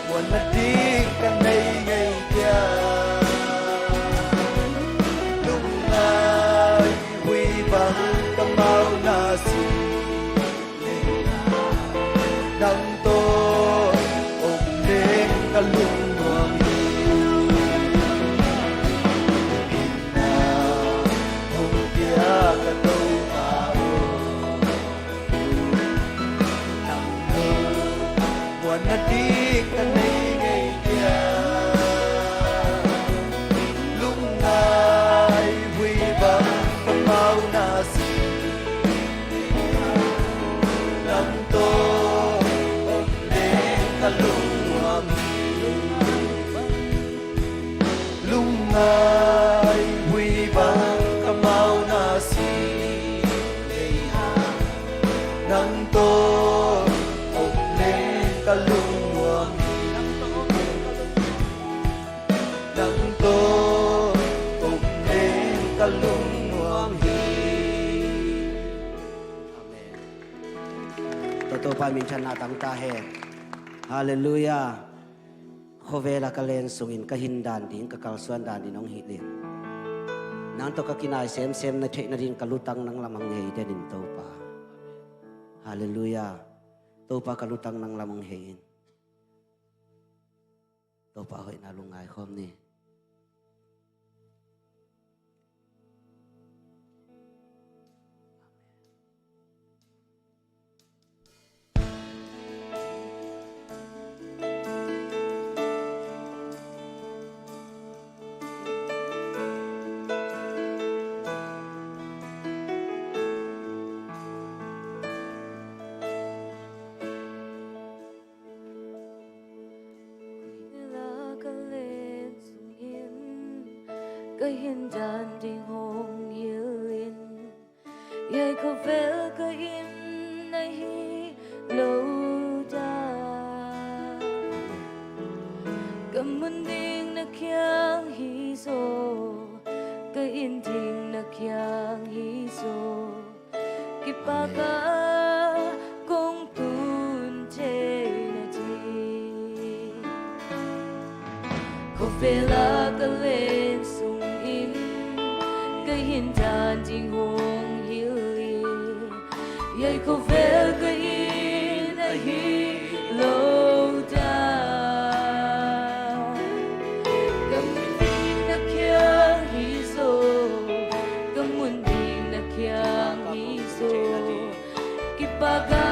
muan nading ka nei ngei dia. Lungngai hui bang ka mau na si nei a, nang tawh om leng ka lungnuam hi. Hong pia ka Topa aw, nang muan nading ka nei ngei dia. Lungngai hui bang ka mau na si, nang tawh om leng ka lungnuam hi. Lungngai hui bang ka mau na si nei a, nang tawh om leng ka lungnuam hi. Nang tawh om leng ka lungnuam hi. Amen. Topa minthanna tang ta hen. Halleluiah. Khuavela ka len sungin ka hin dan ding, ka kalsuan dan ding hong hilh in, nang tawh ka kinai semsem na theih nading ka lutang nang lam hong hei den in Topa. Halleluiah. Topa, ka lutang nang lam hong hei in. Topa hoihna lungngai khawm ni. Khuavela ka len sungin ka hin dan ding hong hilh in, hiai khuavel ka inn ahi lo dan. Ka mun ding na kiang hi zaw, ka inn ding na kiang hi zaw, kipak a kong tun thei na ding. Khuavela ka len sungin ka hin dan ding hong hilh in, hiai khuavel ka inn ahi lo dan. Ka mun ding na kiang hi zaw, ka mun ding na kiang hi zaw, kipak a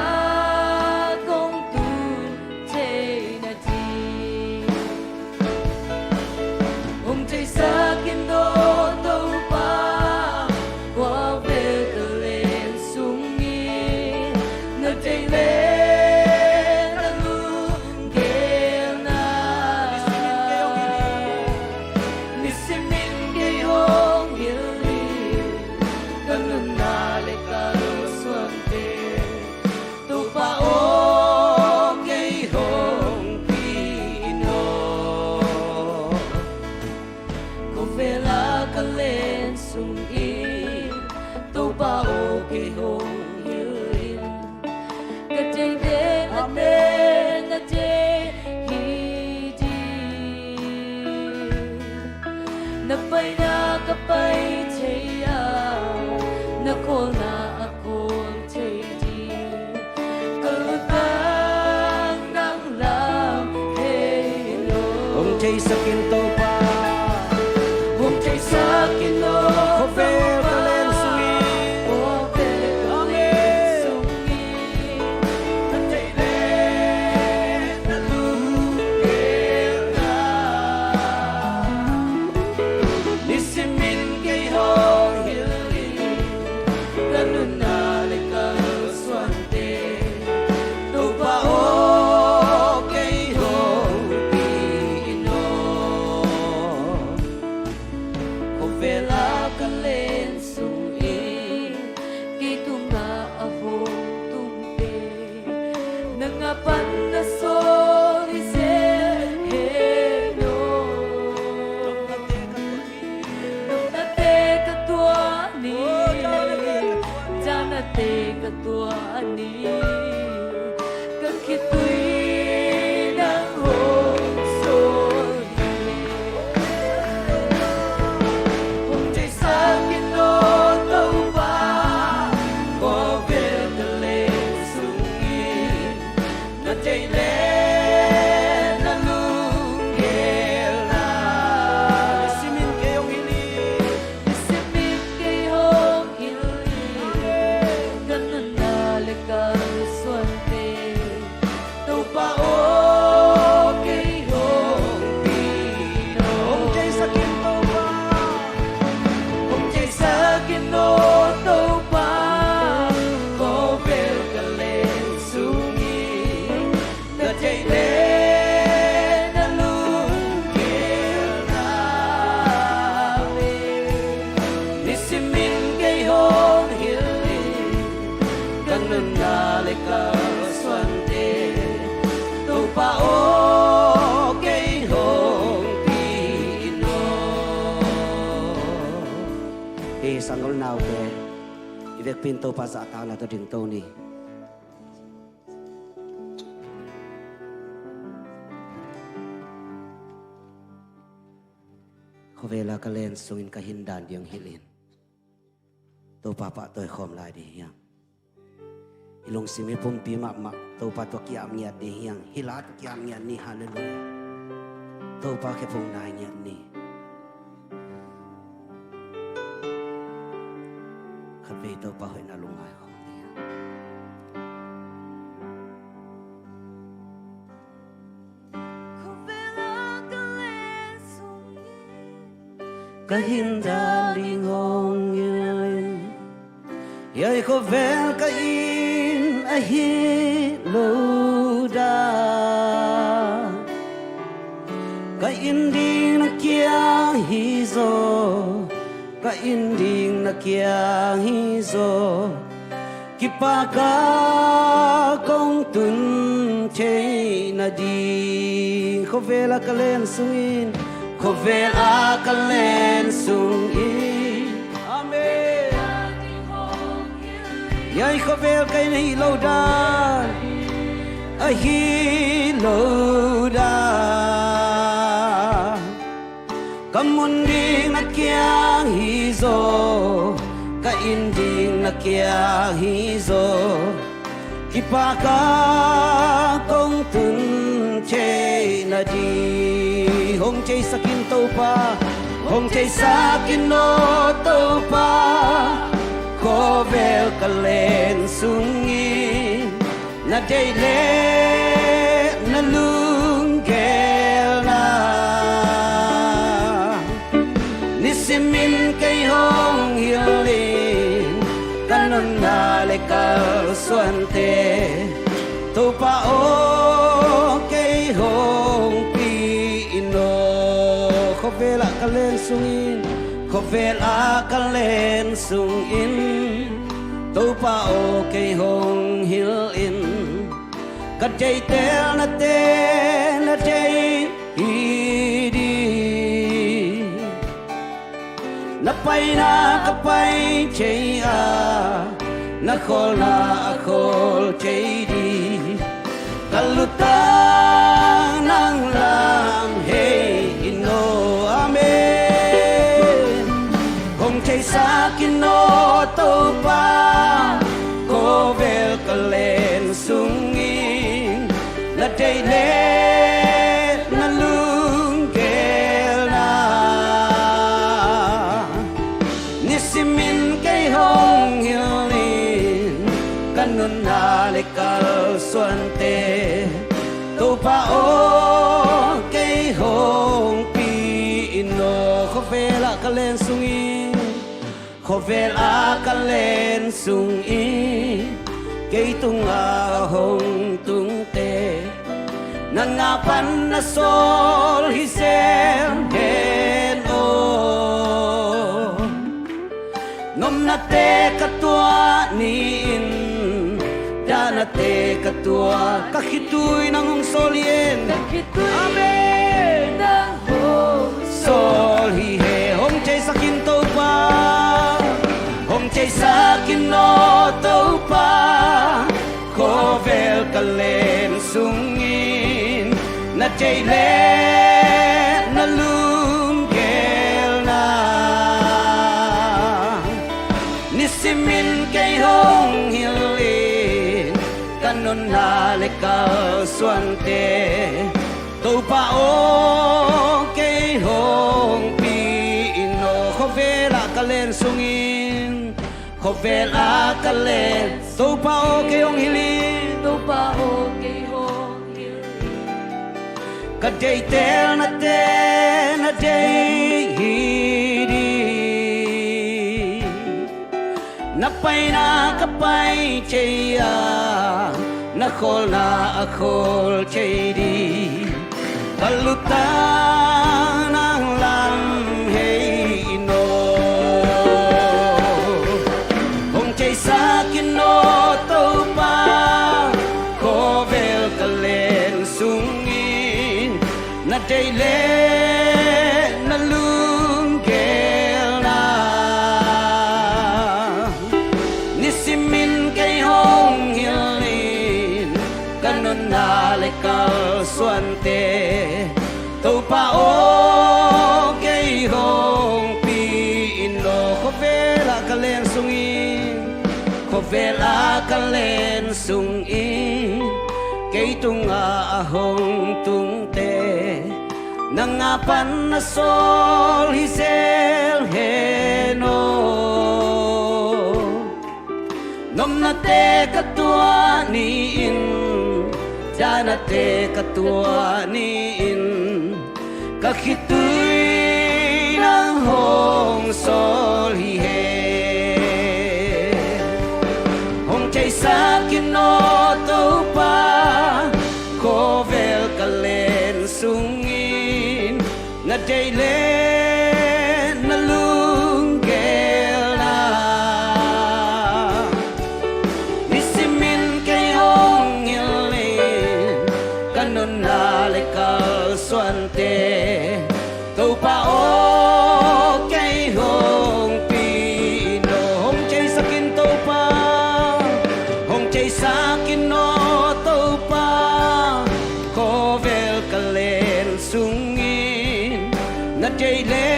kong tun thei na ding. Hong theisak in aw Topa, khuavel ka len sungin na deih leh na lunggel na. Nisimin kei hong hilh in, ka nunna leh kalsuante Na khawlna a khawl thei ding ka lutang nang lam hei lo. Hong theisak in Topa. Hong theisak in aw. Khawvel ka len sungin. Khawvel ka len sungin. Amen. Na thei le na lungkimna. Nisimin kei hong hilh in, ka nunna le kalsuante, Topa aw, kei hong pi in aw. Khawvel a ka len sungin, kei tungah a hong tumte, nang a pan na sawl hi zel hen aw. Nopnate ka tuah ni, dahnate ka tuah ni, ka khitui nang hong sawl hi. Hong theisak in aw Topa, khawvel ka len sungin, na thei le na lungkimna. Nisimin kei hong hilh in. Nisimin kei hong hilh in. Ka nunna le kalsuante, Topa aw, kei hong pi in aw. Hong theisak in Topa. Hong theisak in aw Topa, khawvel ka len sungin, na thei le na lungkimna. Nisimin kei hong hilh in, ka nunna le kalsuante, Topa aw, kei hong pi in aw. Hei sanggam unaute, i vekpi in Topa zahtakna tawh dingto ni. Khawvel a ka len sungin ka hin dan ding hilh in, Topa pahtawi khawm lai ding hi hang. I lungsim i pumpi mahmah Topa tawh kiam ngiat ding hi hang. Hih la tawh kiam ngiat ni. Halleluiah. Topa khe phung nai ngiat ni. Khatvei Topa hoihna lungngai khawm ding hi hang. Khawvel a ka len sungin, ka hin dan ding hong hilh in, hiai khawvel ka inn ahi lo dan. Ka inn ding na kiang hi zaw, ka inn ding na kiang hi zaw. Kipak a kong tun theihna ding. Khawvel a ka len sungin, khawvel a ka len sungin. Amen. Hiai khawvel ka inn ahi lo dan, ahi lo dan. Ka mun ding na kiang hi zaw, ka inn ding na kiang hi zaw. Kipak a kong tun theihna ding. Hong theisak in Topa, hong theisak in aw Topa. Khawvel ka len sungin, na deih le na lunggelna. Nisimin kei hong hilh in, ka nunna le kalsuante, Topa aw, kei hong pi in aw. Khawvel a ka len sungin, khawvel a ka len sungin, Topa aw, kei hong hilh in. Ka deihtelnate na deih hi ding. Na paina ka pai thei a, na khawlna a khawl thei ding. Ka lutang nang lam hei in aw. Amen. Hong theisak in aw Topa. Kei hong hilh in, ka nunna le kalsuante, Topa aw, kei hong pi in aw. Khuavel ah ka len sungin, khuavel ah ka len sungin, kei tungah hong tungte, nang a pan na sawl hi zel hen aw. Nopnate ka tuah ni-in, dahnate ka tuah, ka khitui nang hong sawl hi hen. Ka khitui, amen, nang hong sawl hi hen. Hong theisak in Topa, hong theisak in aw Topa, khuavel ka len sungin, na deih le na lunggel na. Nisimin kei hong hilh in, ka nunna le kalsuante, Topa aw, kei hong pi in aw. Khuavel ah ka len sungin, khuavel ah ka len, Topa aw, kei hong hilh in, Topa aw, kei hong hilh in, ka deihtelnate na deih hi ding, na paina ka pai thei a, na khawlna a khawl thei ding, ka lutang nang lam hei in aw. Hong theisak in aw Topa, khuavel ka len sungin, na deih le na lunggel na. Nisimin kei hong hilh in, ka nunna le kalsuante, Topa aw, kei hong pi in aw. Khuavel ah ka len sungin, khuavel ah ka len sungin, kei tungah a hong tungte, nang a pan na sawl hi zel hen aw. Nopnate ka tuah ni-in, dahnate ka tuah ni-in, ka khitui nang hong sawl hi hen. Hong theisak in aw Topa, khuavel ka len sungin, na deih le na lunggel na. Nisimin kei hong hilh in, ka nunna le kalsuante, Topa aw, kei hong pi in aw. Hong theisak in Topa, hong theisak in aw Topa, khuavel ka len sungin, na deih le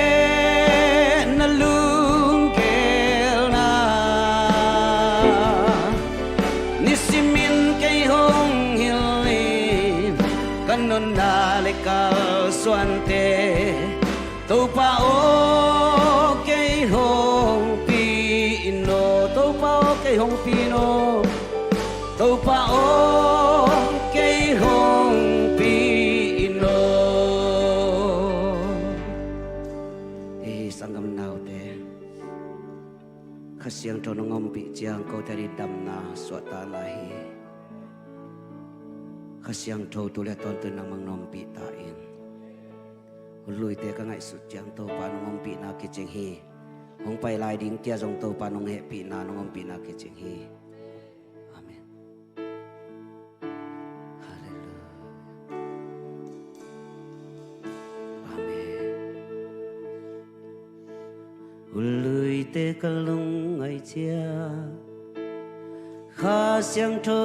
na lunggel na. Nisimin kei hong hilh in, ka nunna le kalsuante, Topa aw, kei hong pi in aw. Topa aw, kei hong pi in aw. Topa aw, kei hong pi in aw. Ei, sanggam naute, Kha Siangtho nong ompih ciang kote ading damna, suahtakna hi. Kha Siangtho tu le tawntung nangmah hong ompih ta in. Huluite ka ngaihsut ciang Topa nong ompihna kicing hi. Hong pai lai ding tia zong Topa nong hehpihna, nong ompihna kicing hi. Amen. Halleluia. Amen. Huluite ka lungngaih ciang Kha Siangtho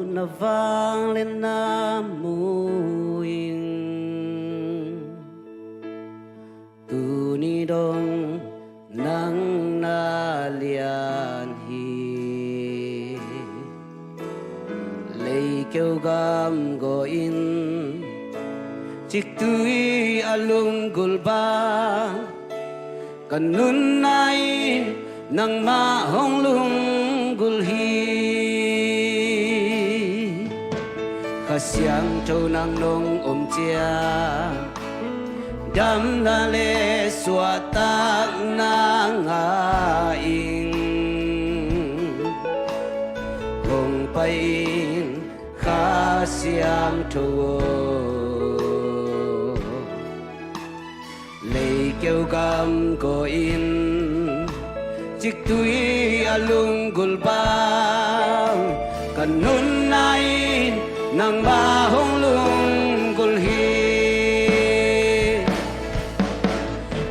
na vangliatna mu ing. Tuni dong nang na lian hi. Leikeu gam gawh in ciktui a lunggulh bang, ka nunna in Nangmah hong lunggulh hi. Kha Siangtho nang nong om ciang, damna le suahtakna ngah ing. Hong pai in, Kha Siangtho aw. Leikeu gam gaw in, ciktui a lunggulh bang, ka nunna in nangmah hong lunggulh hi.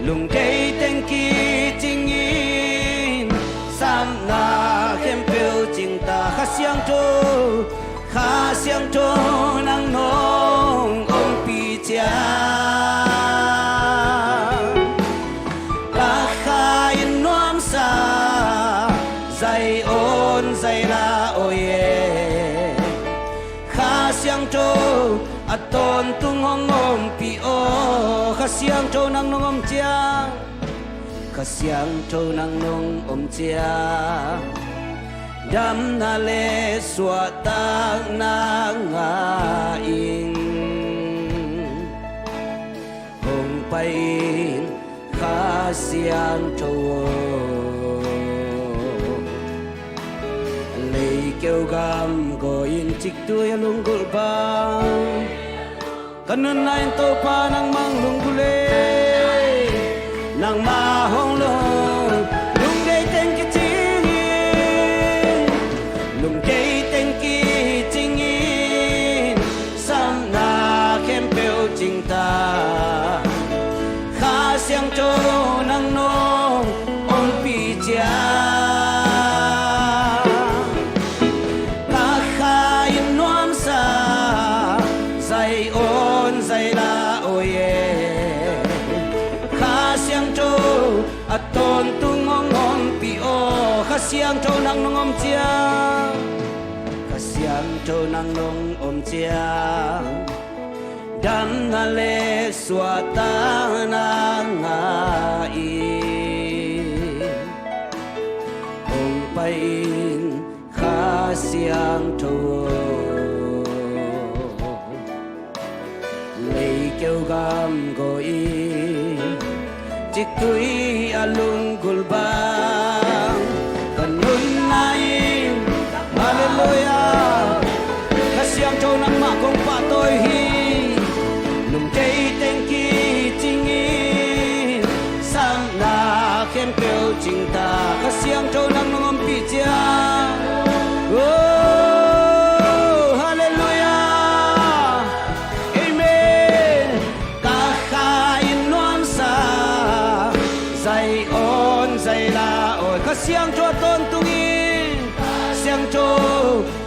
Lungdei teng kicing in, sapna khempeuh cing ta. Kha Siangtho, Kha Siangtho nang nong ompih ciang, ka kha in nuamsa, zai on zai la oi e. Kha Siangtho a tawntung hong ompih aw. Kha Siangtho nang nong om ciang, Kha Siangtho nang nong om ciang, damna le suahtakna ngah ing. Hong pai in, Kha Siangtho aw. Leikeu gam gaw in, ciktui a lunggulh bang, ka nunna in Topa nangmah hong lunggulh e. Nangmah hong lunggulh, lungdei teng kicing in, lungdei teng kicing in, sapna khempeuh cing ta. Kha Siangtho nang nong ompih ciang, ka kha in nuamsa, zai on zai la oi e. Kha Siangtho a tawntung hong ompih aw. Kha Siangtho nang nong om ciang, Kha Siangtho nang nong om ciang, damna le suahtakna ngah in. Hong pai in, Kha Siangtho aw. Leikeu gam gaw in, ciktui a lunggulh bang, ka nunna in. Halleluiah. Kha Siangtho nangmah kong pahtawi hi. Lungdei teng kicing in, sapna khempeuh cing ta. Kha Siangtho nang nong ompih ciang, oh, halleluiah, amen. Ka kha in nuamsa, zai on zai la oi. Kha Siangtho a tawntung in, Siangtho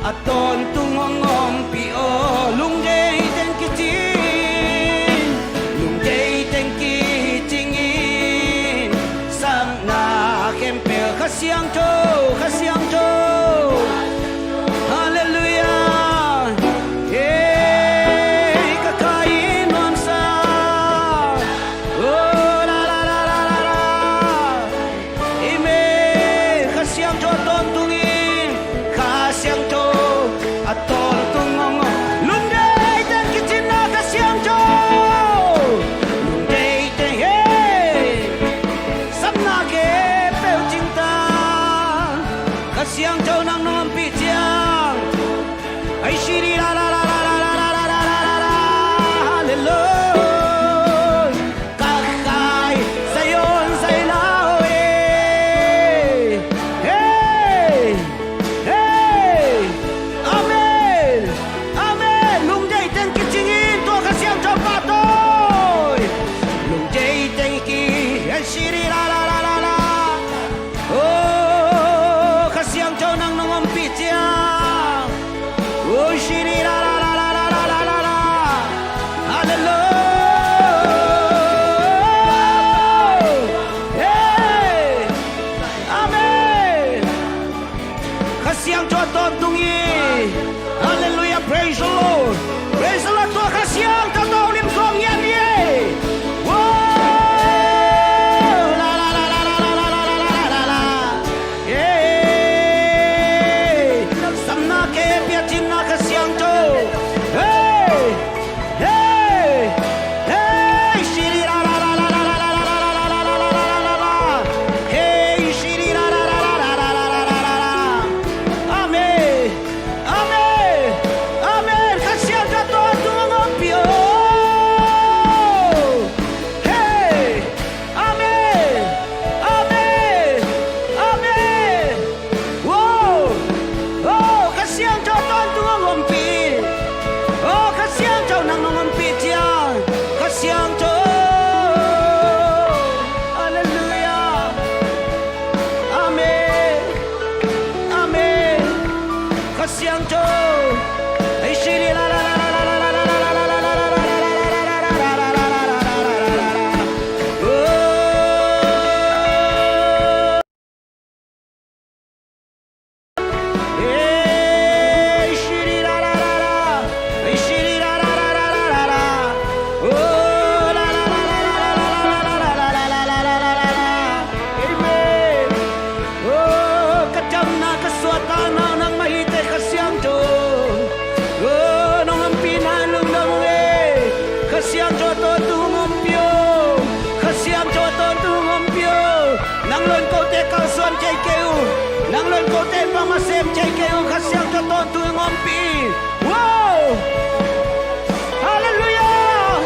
a tawntung hong ompih aw. Lungdei teng kicing, lungdei teng kicing in, sapna khempeuh. Kha Siangtho, Kha Siangtho. Halleluiah. Hey, ka kha in nuamsa. Oh, la, la, la. Amen. Kha Siangtho a tawntung in, Kha Siangtho a tawntung hong om. Lungdei teng kicin na, Kha Siangtho. Lungdei teng, hey. Sapna khempeuh cing ta. Kha Siangtho nang nong ompih ciang. Ai, shiri la la la la. Halleluiah. Ka kha in zai on zai la oi e. Hey, hey. Amen, amen. Lungdei teng kicing in, tua Kha Siangtho pahtawi. Lungdei teng ki, ai, shiri la la la la la. Oh, Kha Siangtho nang nong ompih ciang. Oh, shiri la la la la. Halleluiah. Hey. Amen. Kha Siangtho a tawntung hi. Halleluiah, praise the Lord. Praise the Lord, tua Kha Siangtho tawh lim suang ngiat ni e. Wow. La, la, la, la, la, la, la, la, la, la, la. Nang ka suahtakna uh nangmah hi teh Kha Siangtho. Oh, nong ompihna in lungdam ung ei. Kha Siangtho a tawntung hong ompih o. Kha Siangtho a tawntung hong ompih o. Nang lo in kote kalsuan thei kei uh. Nang lo in kote in bangmah sem thei kei uh. Kha Siangtho a tawntung hong ompih. Wow! Halleluiah!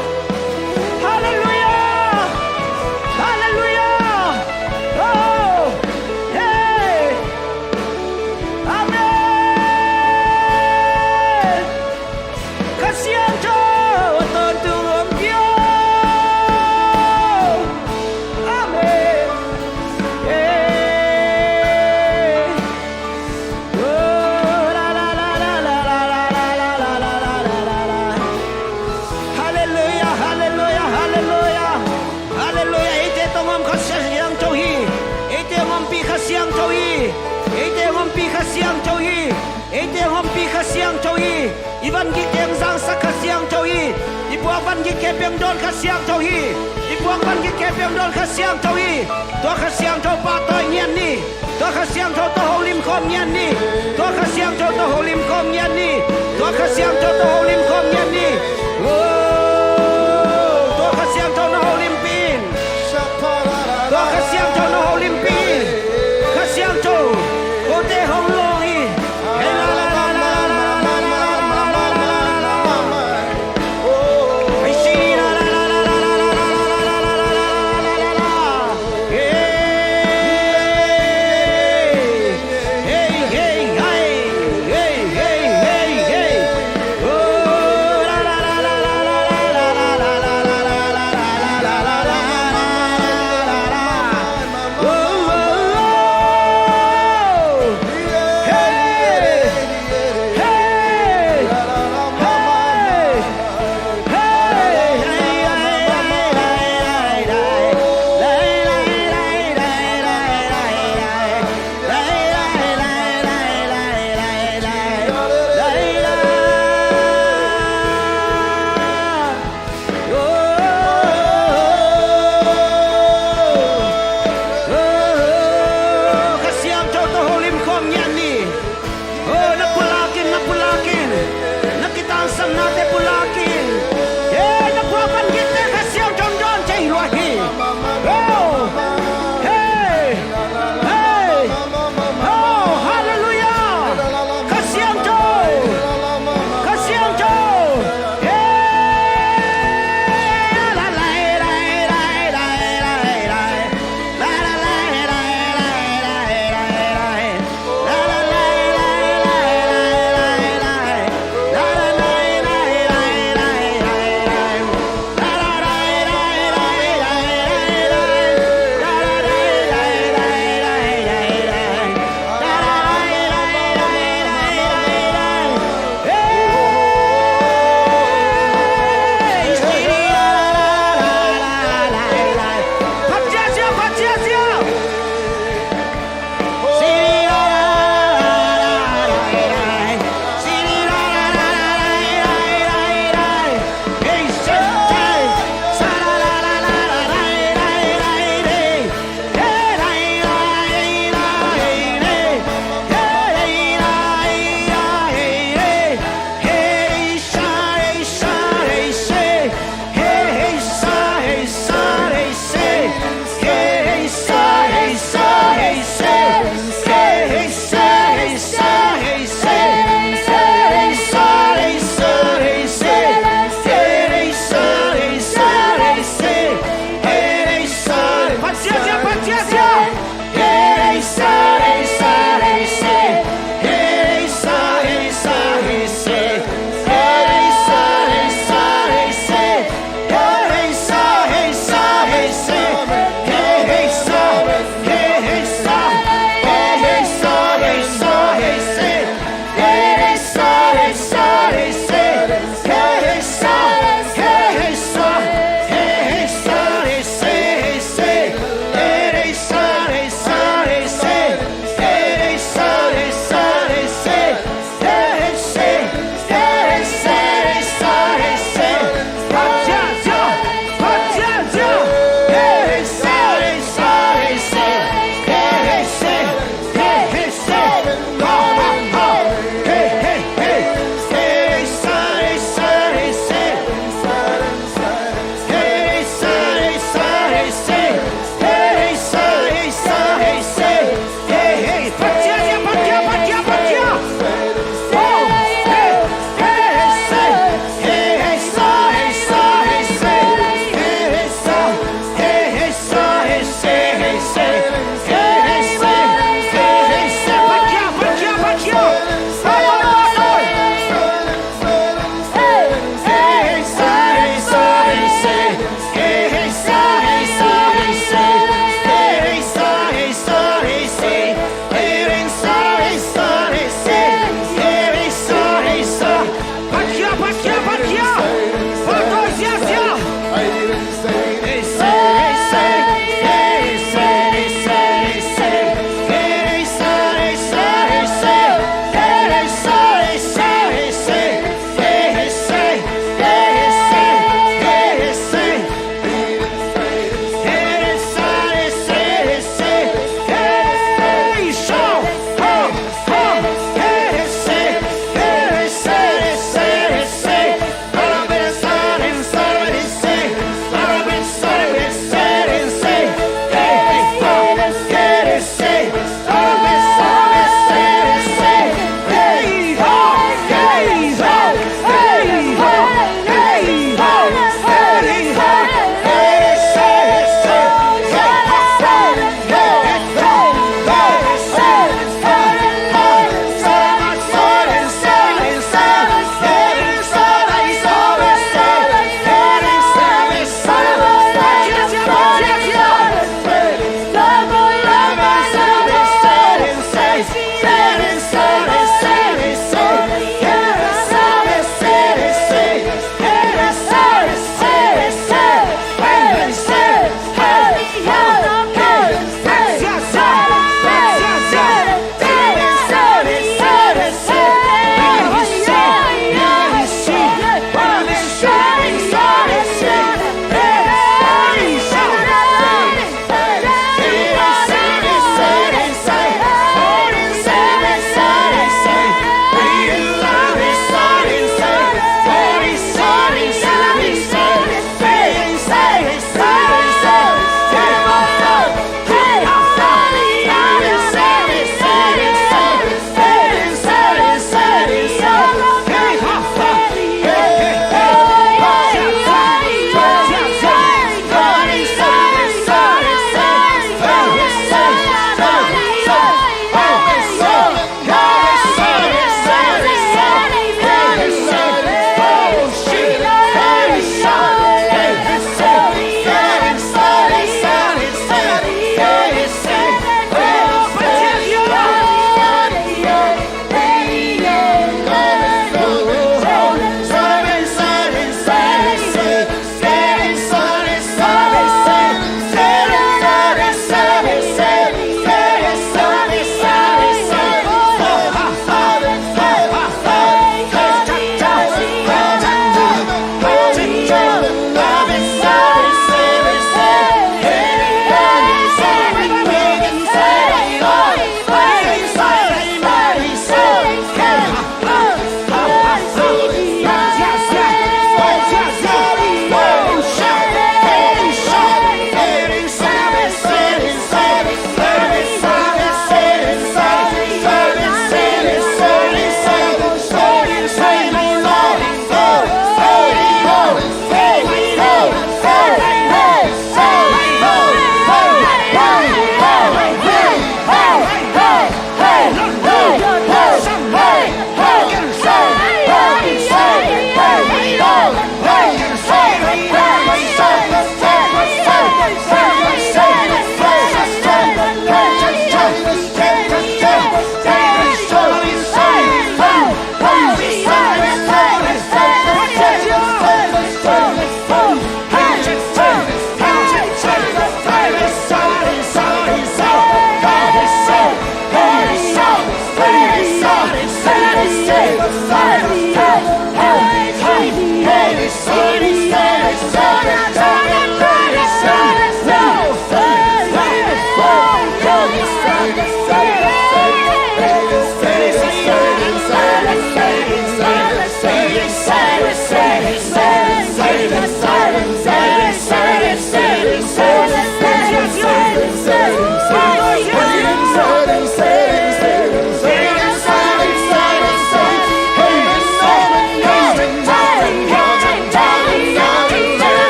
Halleluiah! Halleluiah! Oh! Hey! Amen! Kha Siangtho a tawntung hong ompih o. Amen. Hey! Halleluiah, halleluiah, halleluiah. Halleluiah. Eite tawh hong om Kha Siangtho hi. Eite hong ompih Kha Siangtho hi. Eite hong ompih Kha Siangtho hi. Eite hong ompih Kha Siangtho hi. I van gik teng zangsak Kha Siangtho hi. I puak van gik khempeuh hong dawn Kha Siangtho hi. I puak van gik khempeuh hong dawn Kha Siangtho hi. Tua Kha Siangtho pahtawi ngiat ni. Tua Kha Siangtho tawh holim khawm ngiat ni. Tua Kha Siangtho tawh holim khawm ngiat ni. Tua Kha Siangtho tawh holim khawm ngiat ni. Oh, tua Kha Siangtho na holimpih in. Tua Kha Siangtho na holimpih in. Kha Siangtho, kote hong lawng hi. Hey, la, la, la, la, la, la, la, la, la, la, la, la, la, la.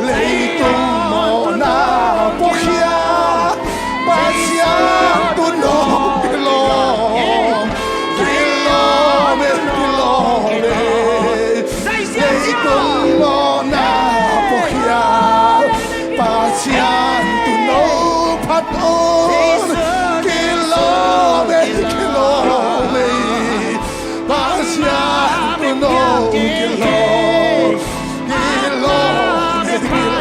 Leitung mawhna puakhia Pasian tuuno kilawm, kilawm e, kilawm e. Leitung mawhna puakhia Pasian tuuno phat un, kilawm e, kilawm e. Pasian tuuno kilawm,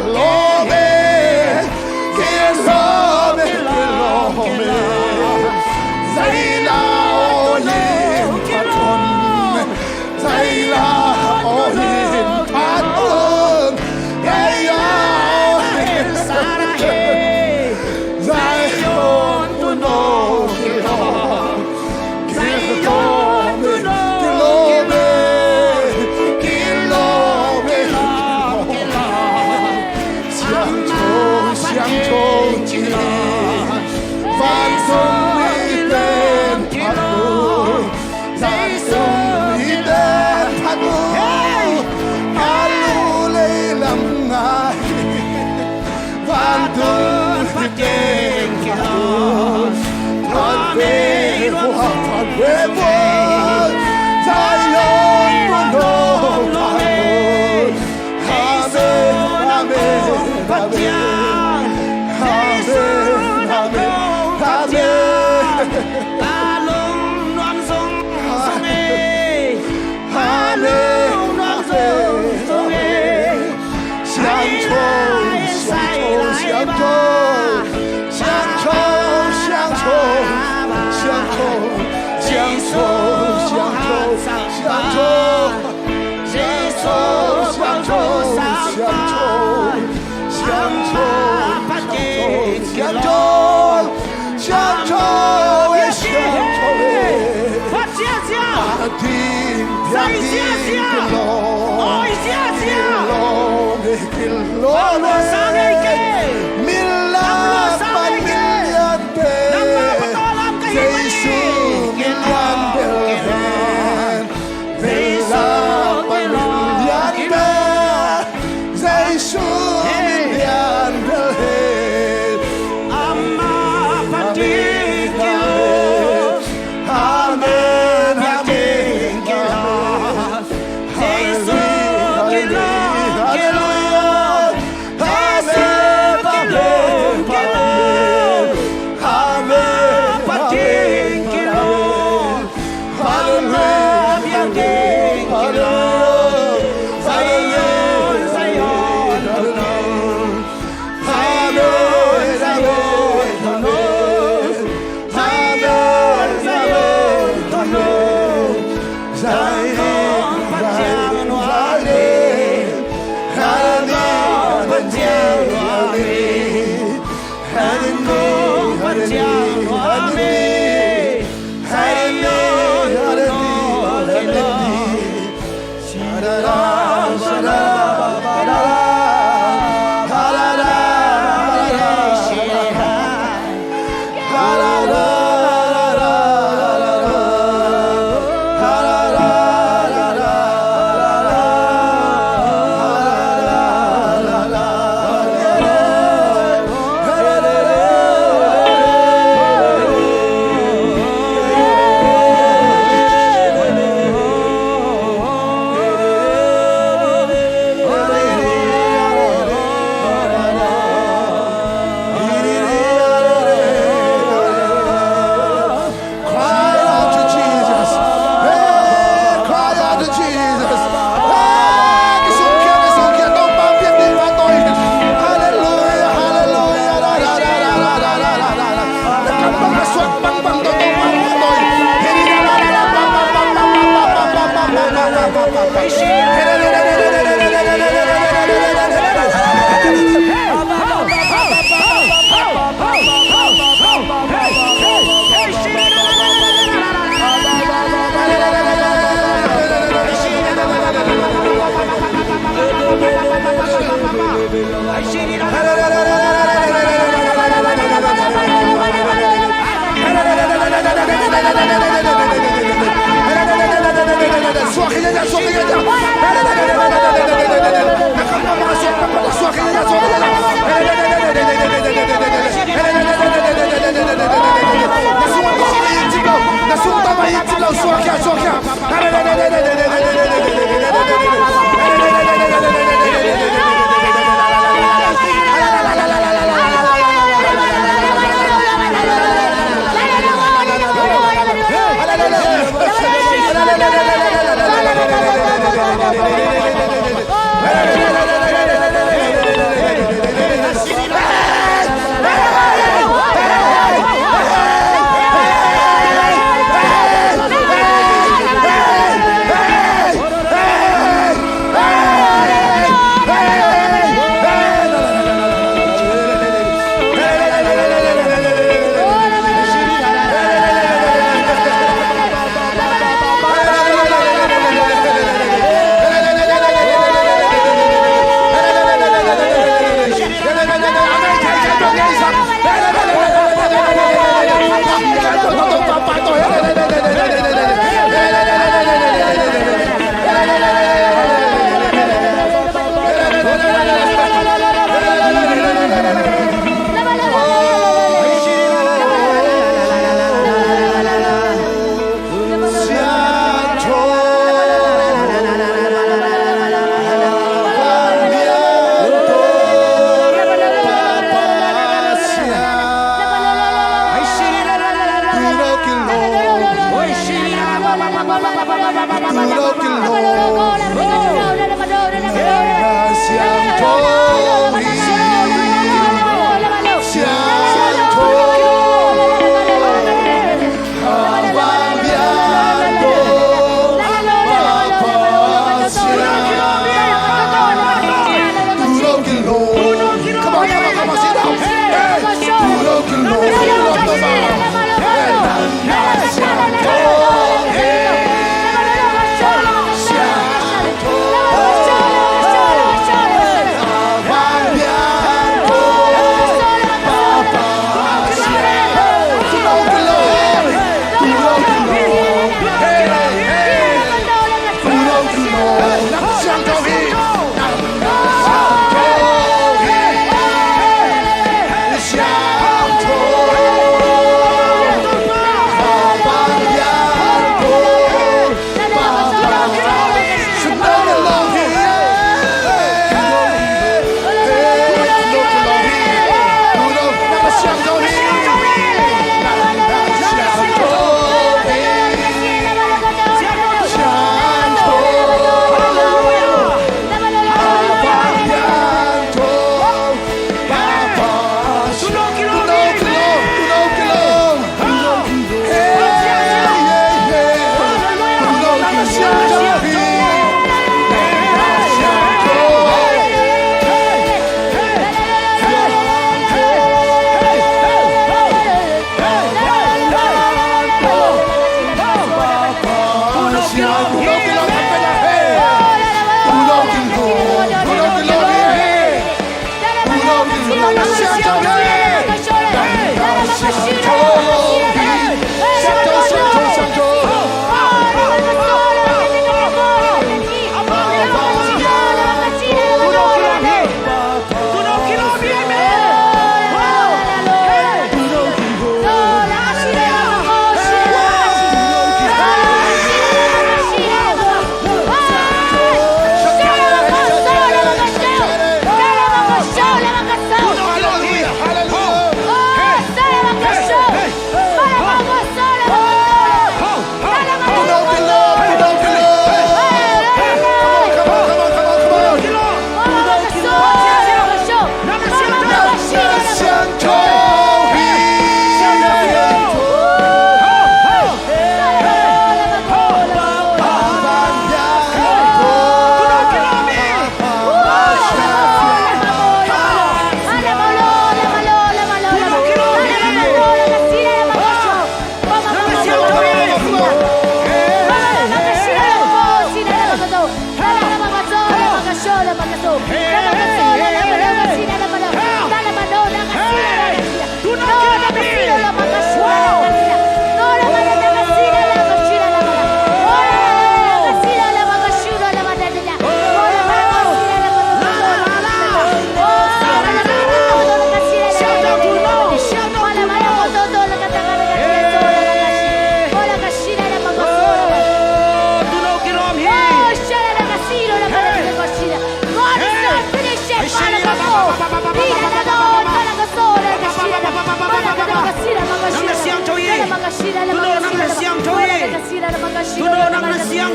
kilawm e, kilawm e, kilawm e, kilawm e. Zaila aw in phat un, Zaila aw in phat un, Zaila aw in phat un. Zion tuuno kilawm, kilawm e, kilawm e, kilawm e, kilawm e. Siangtho, siangtho ci-in vantung mite'n phat un, vantung mite'n phat un. A lu lei lam ngai, vantung mite'n phat un. Phat ve vua, phat ve vua. Zion tuuno phat un. Amen, amen, amen. Amen, amen, amen. Amen, amen, amen. Siangtho, siangtho, siangtho. Siangtho, siangtho, siangtho. Siangtho, siangtho, siangtho. Siangtho, siangtho, siangtho, siangtho, siangtho, siangtho, siangtho, eh, siangtho, eh. Phat ziazia. Phat ding, phat ding, kilawm, kilawm, eh, kilawm, eh. Min lak pan min lian pen, Jesu min lian bel pen. Min lak pan min lian pen.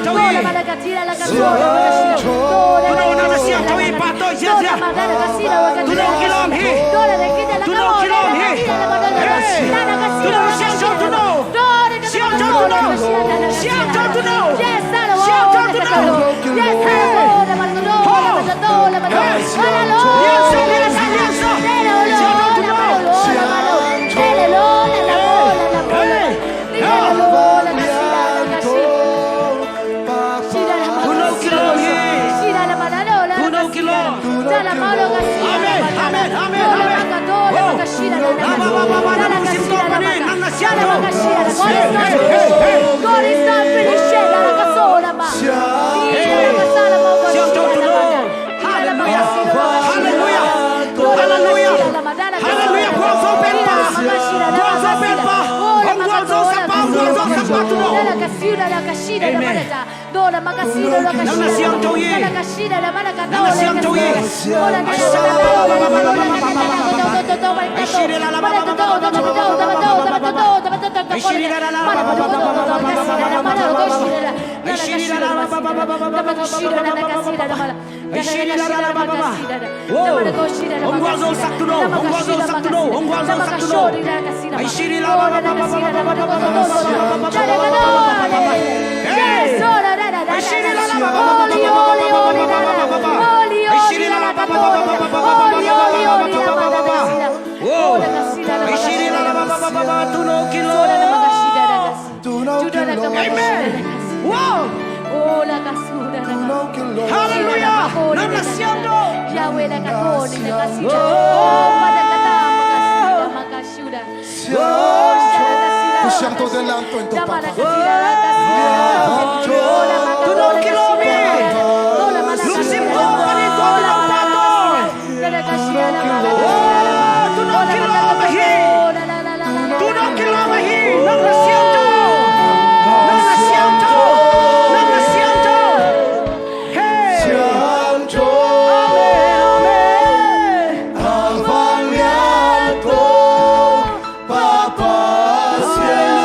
Tu'n nang na siangtho hi, pahtawi ziahziah. Tu'n nang kilawm hi. Tu'n nang kilawm hi. Hey. Tu'n nang siangtho tu'n nang. Siangtho tu'n nang. Siangtho tu'n nang. Siangtho tu'n nang. Hey. Hey. Siangtho tu'n nang. Hey. Hey. Tu'n nang kilawm hi. Tu'n nang kilawm. Amen, amen, amen, amen. Oh. Nang na siangtho. Hey, hey, hey, hey. Siangtho tu'n nang. Hallelujah. Hallelujah. Hallelujah. Hallelujah. Gualzo pen pa. Gualzo pen pa. Hong gualzo sa pa. Hong gualzo sa pa tu'n nang. Amen. Nang na siangtho hi. Nang na siangtho hi. Hong gualzo sak tu'n nang. Hong gualzo sak tu'n nang. Hong gualzo sak tu'n nang. Amen. Wow. Hallelujah. Nang na siangtho. Yahweh la ka dawn, la ka siangtho. Oh. Ka siangtho den la ang tu'n Topa. Tu'n nang kilawm hi. Lungsim ko panin ko kilawm pa to. Oh, tu'n nang kilawm hi. Tu'n nang kilawm hi. Nang na siangtho. Nang na siangtho. Nang na siangtho. Hey. Amen, amen. A vanglian ko, Pa Pasian,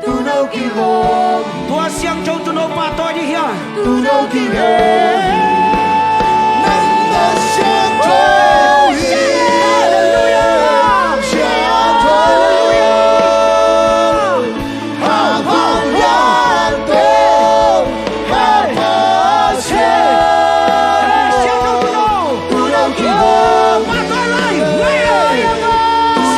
tu'n nang kilawm. Tua siangtho tu'n nang pahtawi ding hi a. Tu'n nang kilawm. Nang na siangtho hi. Hallelujah. Siangtho. Hallelujah. Tu'n nang kilawm hi. Tu'n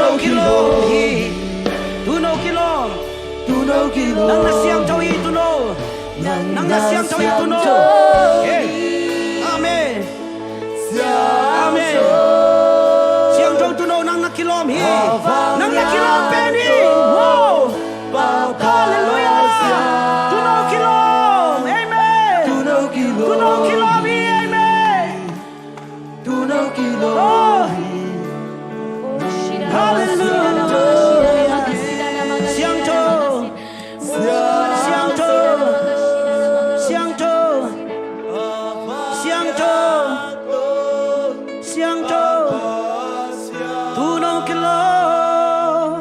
nang kilawm hi. Tu'n nang kilawm. Tu'n nang kilawm. Nang na siangtho hi tu'n nang. Nang na siangtho hi tu'n nang. Hey. Amen. Amen. Siangtho tu'n nang, nang na kilawm hi. Nang na kilawm pen hi. Wow. Hallelujah. Tu'n nang kilawm. Amen. Tu'n nang kilawm hi. Amen. Tu'n nang kilawm hi. Hallelujah. Siangtho. Siangtho. Siangtho. Siangtho. Siangtho. Tu'n nang kilawm.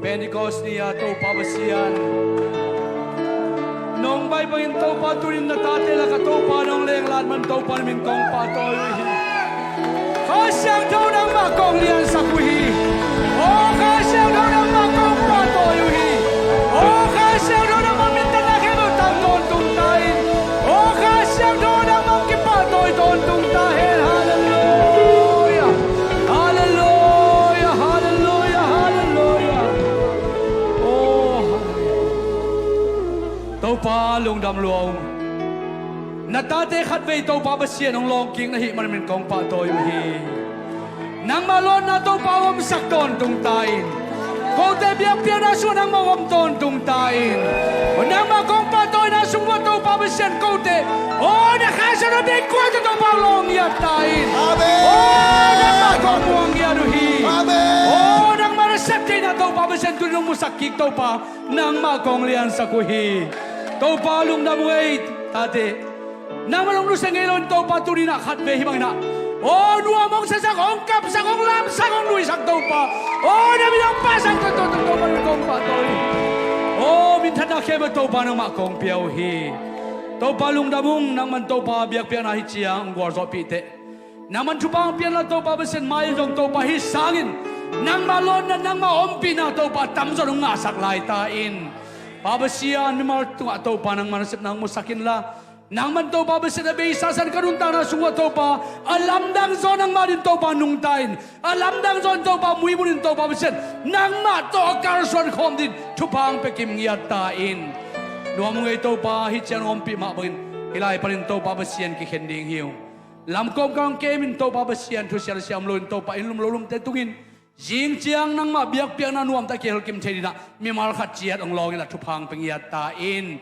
Pentecost ni-a Topa Pasian, nong baih bangin Topa tunin na tate lakah Topa nong lenglat man Topa na min kong pahtawi uh hi. Kha Siangtho nangmah kong liansak uh hi. Aw Kha Siangtho nangmah kong pahtawi uh hi. Aw Kha Siangtho nangmah minthanna khempeuh tang tawntung ta in. Aw Kha Siangtho nangmah kipahtawi tawntung ta hen. Halleluia. Halleluia, halleluia, halleluia. Aw Topa lungdam lua ung. Na tate khatvei Topa Pasian hong lawngkik na hih manin kong pahtawi uh hi. Nangmah lawnna Topa hong omsak tawntung ta in. Kote biakpiakna sungah nangmah hong om tawntung ta in. Nangmah kong pahtawina sungah Topa Pasian kote, aw na Kha Siangtho bei kua tawh Topa hong lawng ngiat ta in. Amen. Aw nangmah kong muang ngiat uh hi. Amen. Aw nangmah na septheihna Topa Pasian tunin hong musak kik Topa nangmah kong liansak uh hi. Topa lungdam ung ei tate. Nangmah hong nusia ngei loin Topa tuninah khatvei hih banginah, aw nuam hong siasak, hong kapsak, hong lamsak, hong nuihsak Topa, aw na min hong pahsak tawntung Topa nang kong pahtawi. Aw minthanna khempeuh Topa nangmah kong pia uh hi. Topa lungdam ung. Nangman Topa biakpiakna hi ciang hong gualzawhpih teh. Nangman thupha hong pianla Topa Pasian mai zong Topa hih sangin nangmah lawnna nangmah ompihna Topa tamzaw hong ngahsak lai ta in. Pa Pasian mimal tungah Topa nangmah na sepna hong musak inla, nangman Topa Pasian a beisa san ka nuntakna sungah Topa a lamdang zaw nangmah din Topa nungta in, a lamdang zaw in Topa muimun in Topa Pasian nangmah tawh a kalsuan khawm din thupha hong pia kim ngiat ta in. Nuam ung ei Topa hih ciang hong ompih mah bangin hih lai panin Topa Pasian kikhen ding hi ung. Lamkawm kal hong kemin Topa Pasian thusia le sia om loin Topa inn lum lo lumte tungin zing ciang nangmah biakpiakna nuamtak kihelkim thei dinah mimal khat ciat hong lawng inah thupha hong pia ngiat ta in.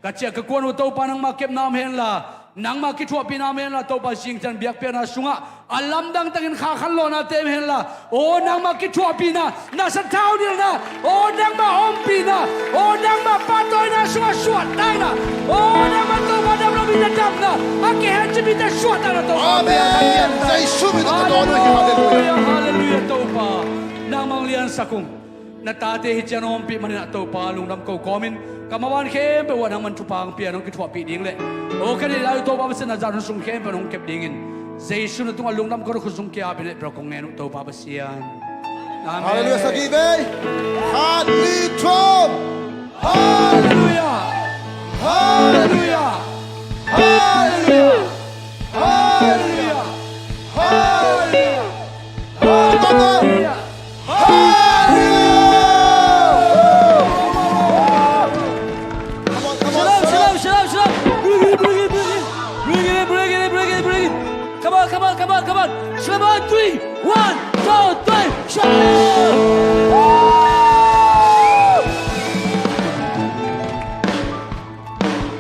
Ka ciah ka kuan uh Topa nangmah kepna om henla, nangmah kithuahpihna om henla Topa zing ciang biakpiakna sungah a lamdang takin Kha khanlawhnate om henla, aw nangmah kithuahpihna, na sathau nilhna, aw nangmah ompihna, aw nangmah pahtawina sungah suahtakna, aw nangmah Topa damlo mi na damna, a kihencip mite suahtakna Topa. Amen. Jesu min tawh ka dawn uh hi. Halleluia. Halleluia, halleluia Topa. Nangmah hong liansak ung. Na tate hih ciang hong ompih maninah Topa lungdam ko kawmin ka maban khempeuh uh ah nangman thupha hong pia nong kithuahpih ding le aw ka neih lai uh Topa Pasian na zan hun sung khempeuh nong kep dingin Jesu na tungah lungdam ko na khutsung kia apin eh pia kong ngen uh Topa Pasian. Amen. Halleluia, sagih vei. Khat, nih, thum. Halleluia. Halleluia. Halleluia. Halleluia. Halleluia. Halleluia. Halleluia. Come on, come on, shalom, shalom, shalom, shalom. Bring it in, bring it in, bring it in. Bring it in, bring it in, bring it in, bring it in. Come on, come on, come on, come on. Shalom, on three. One, two.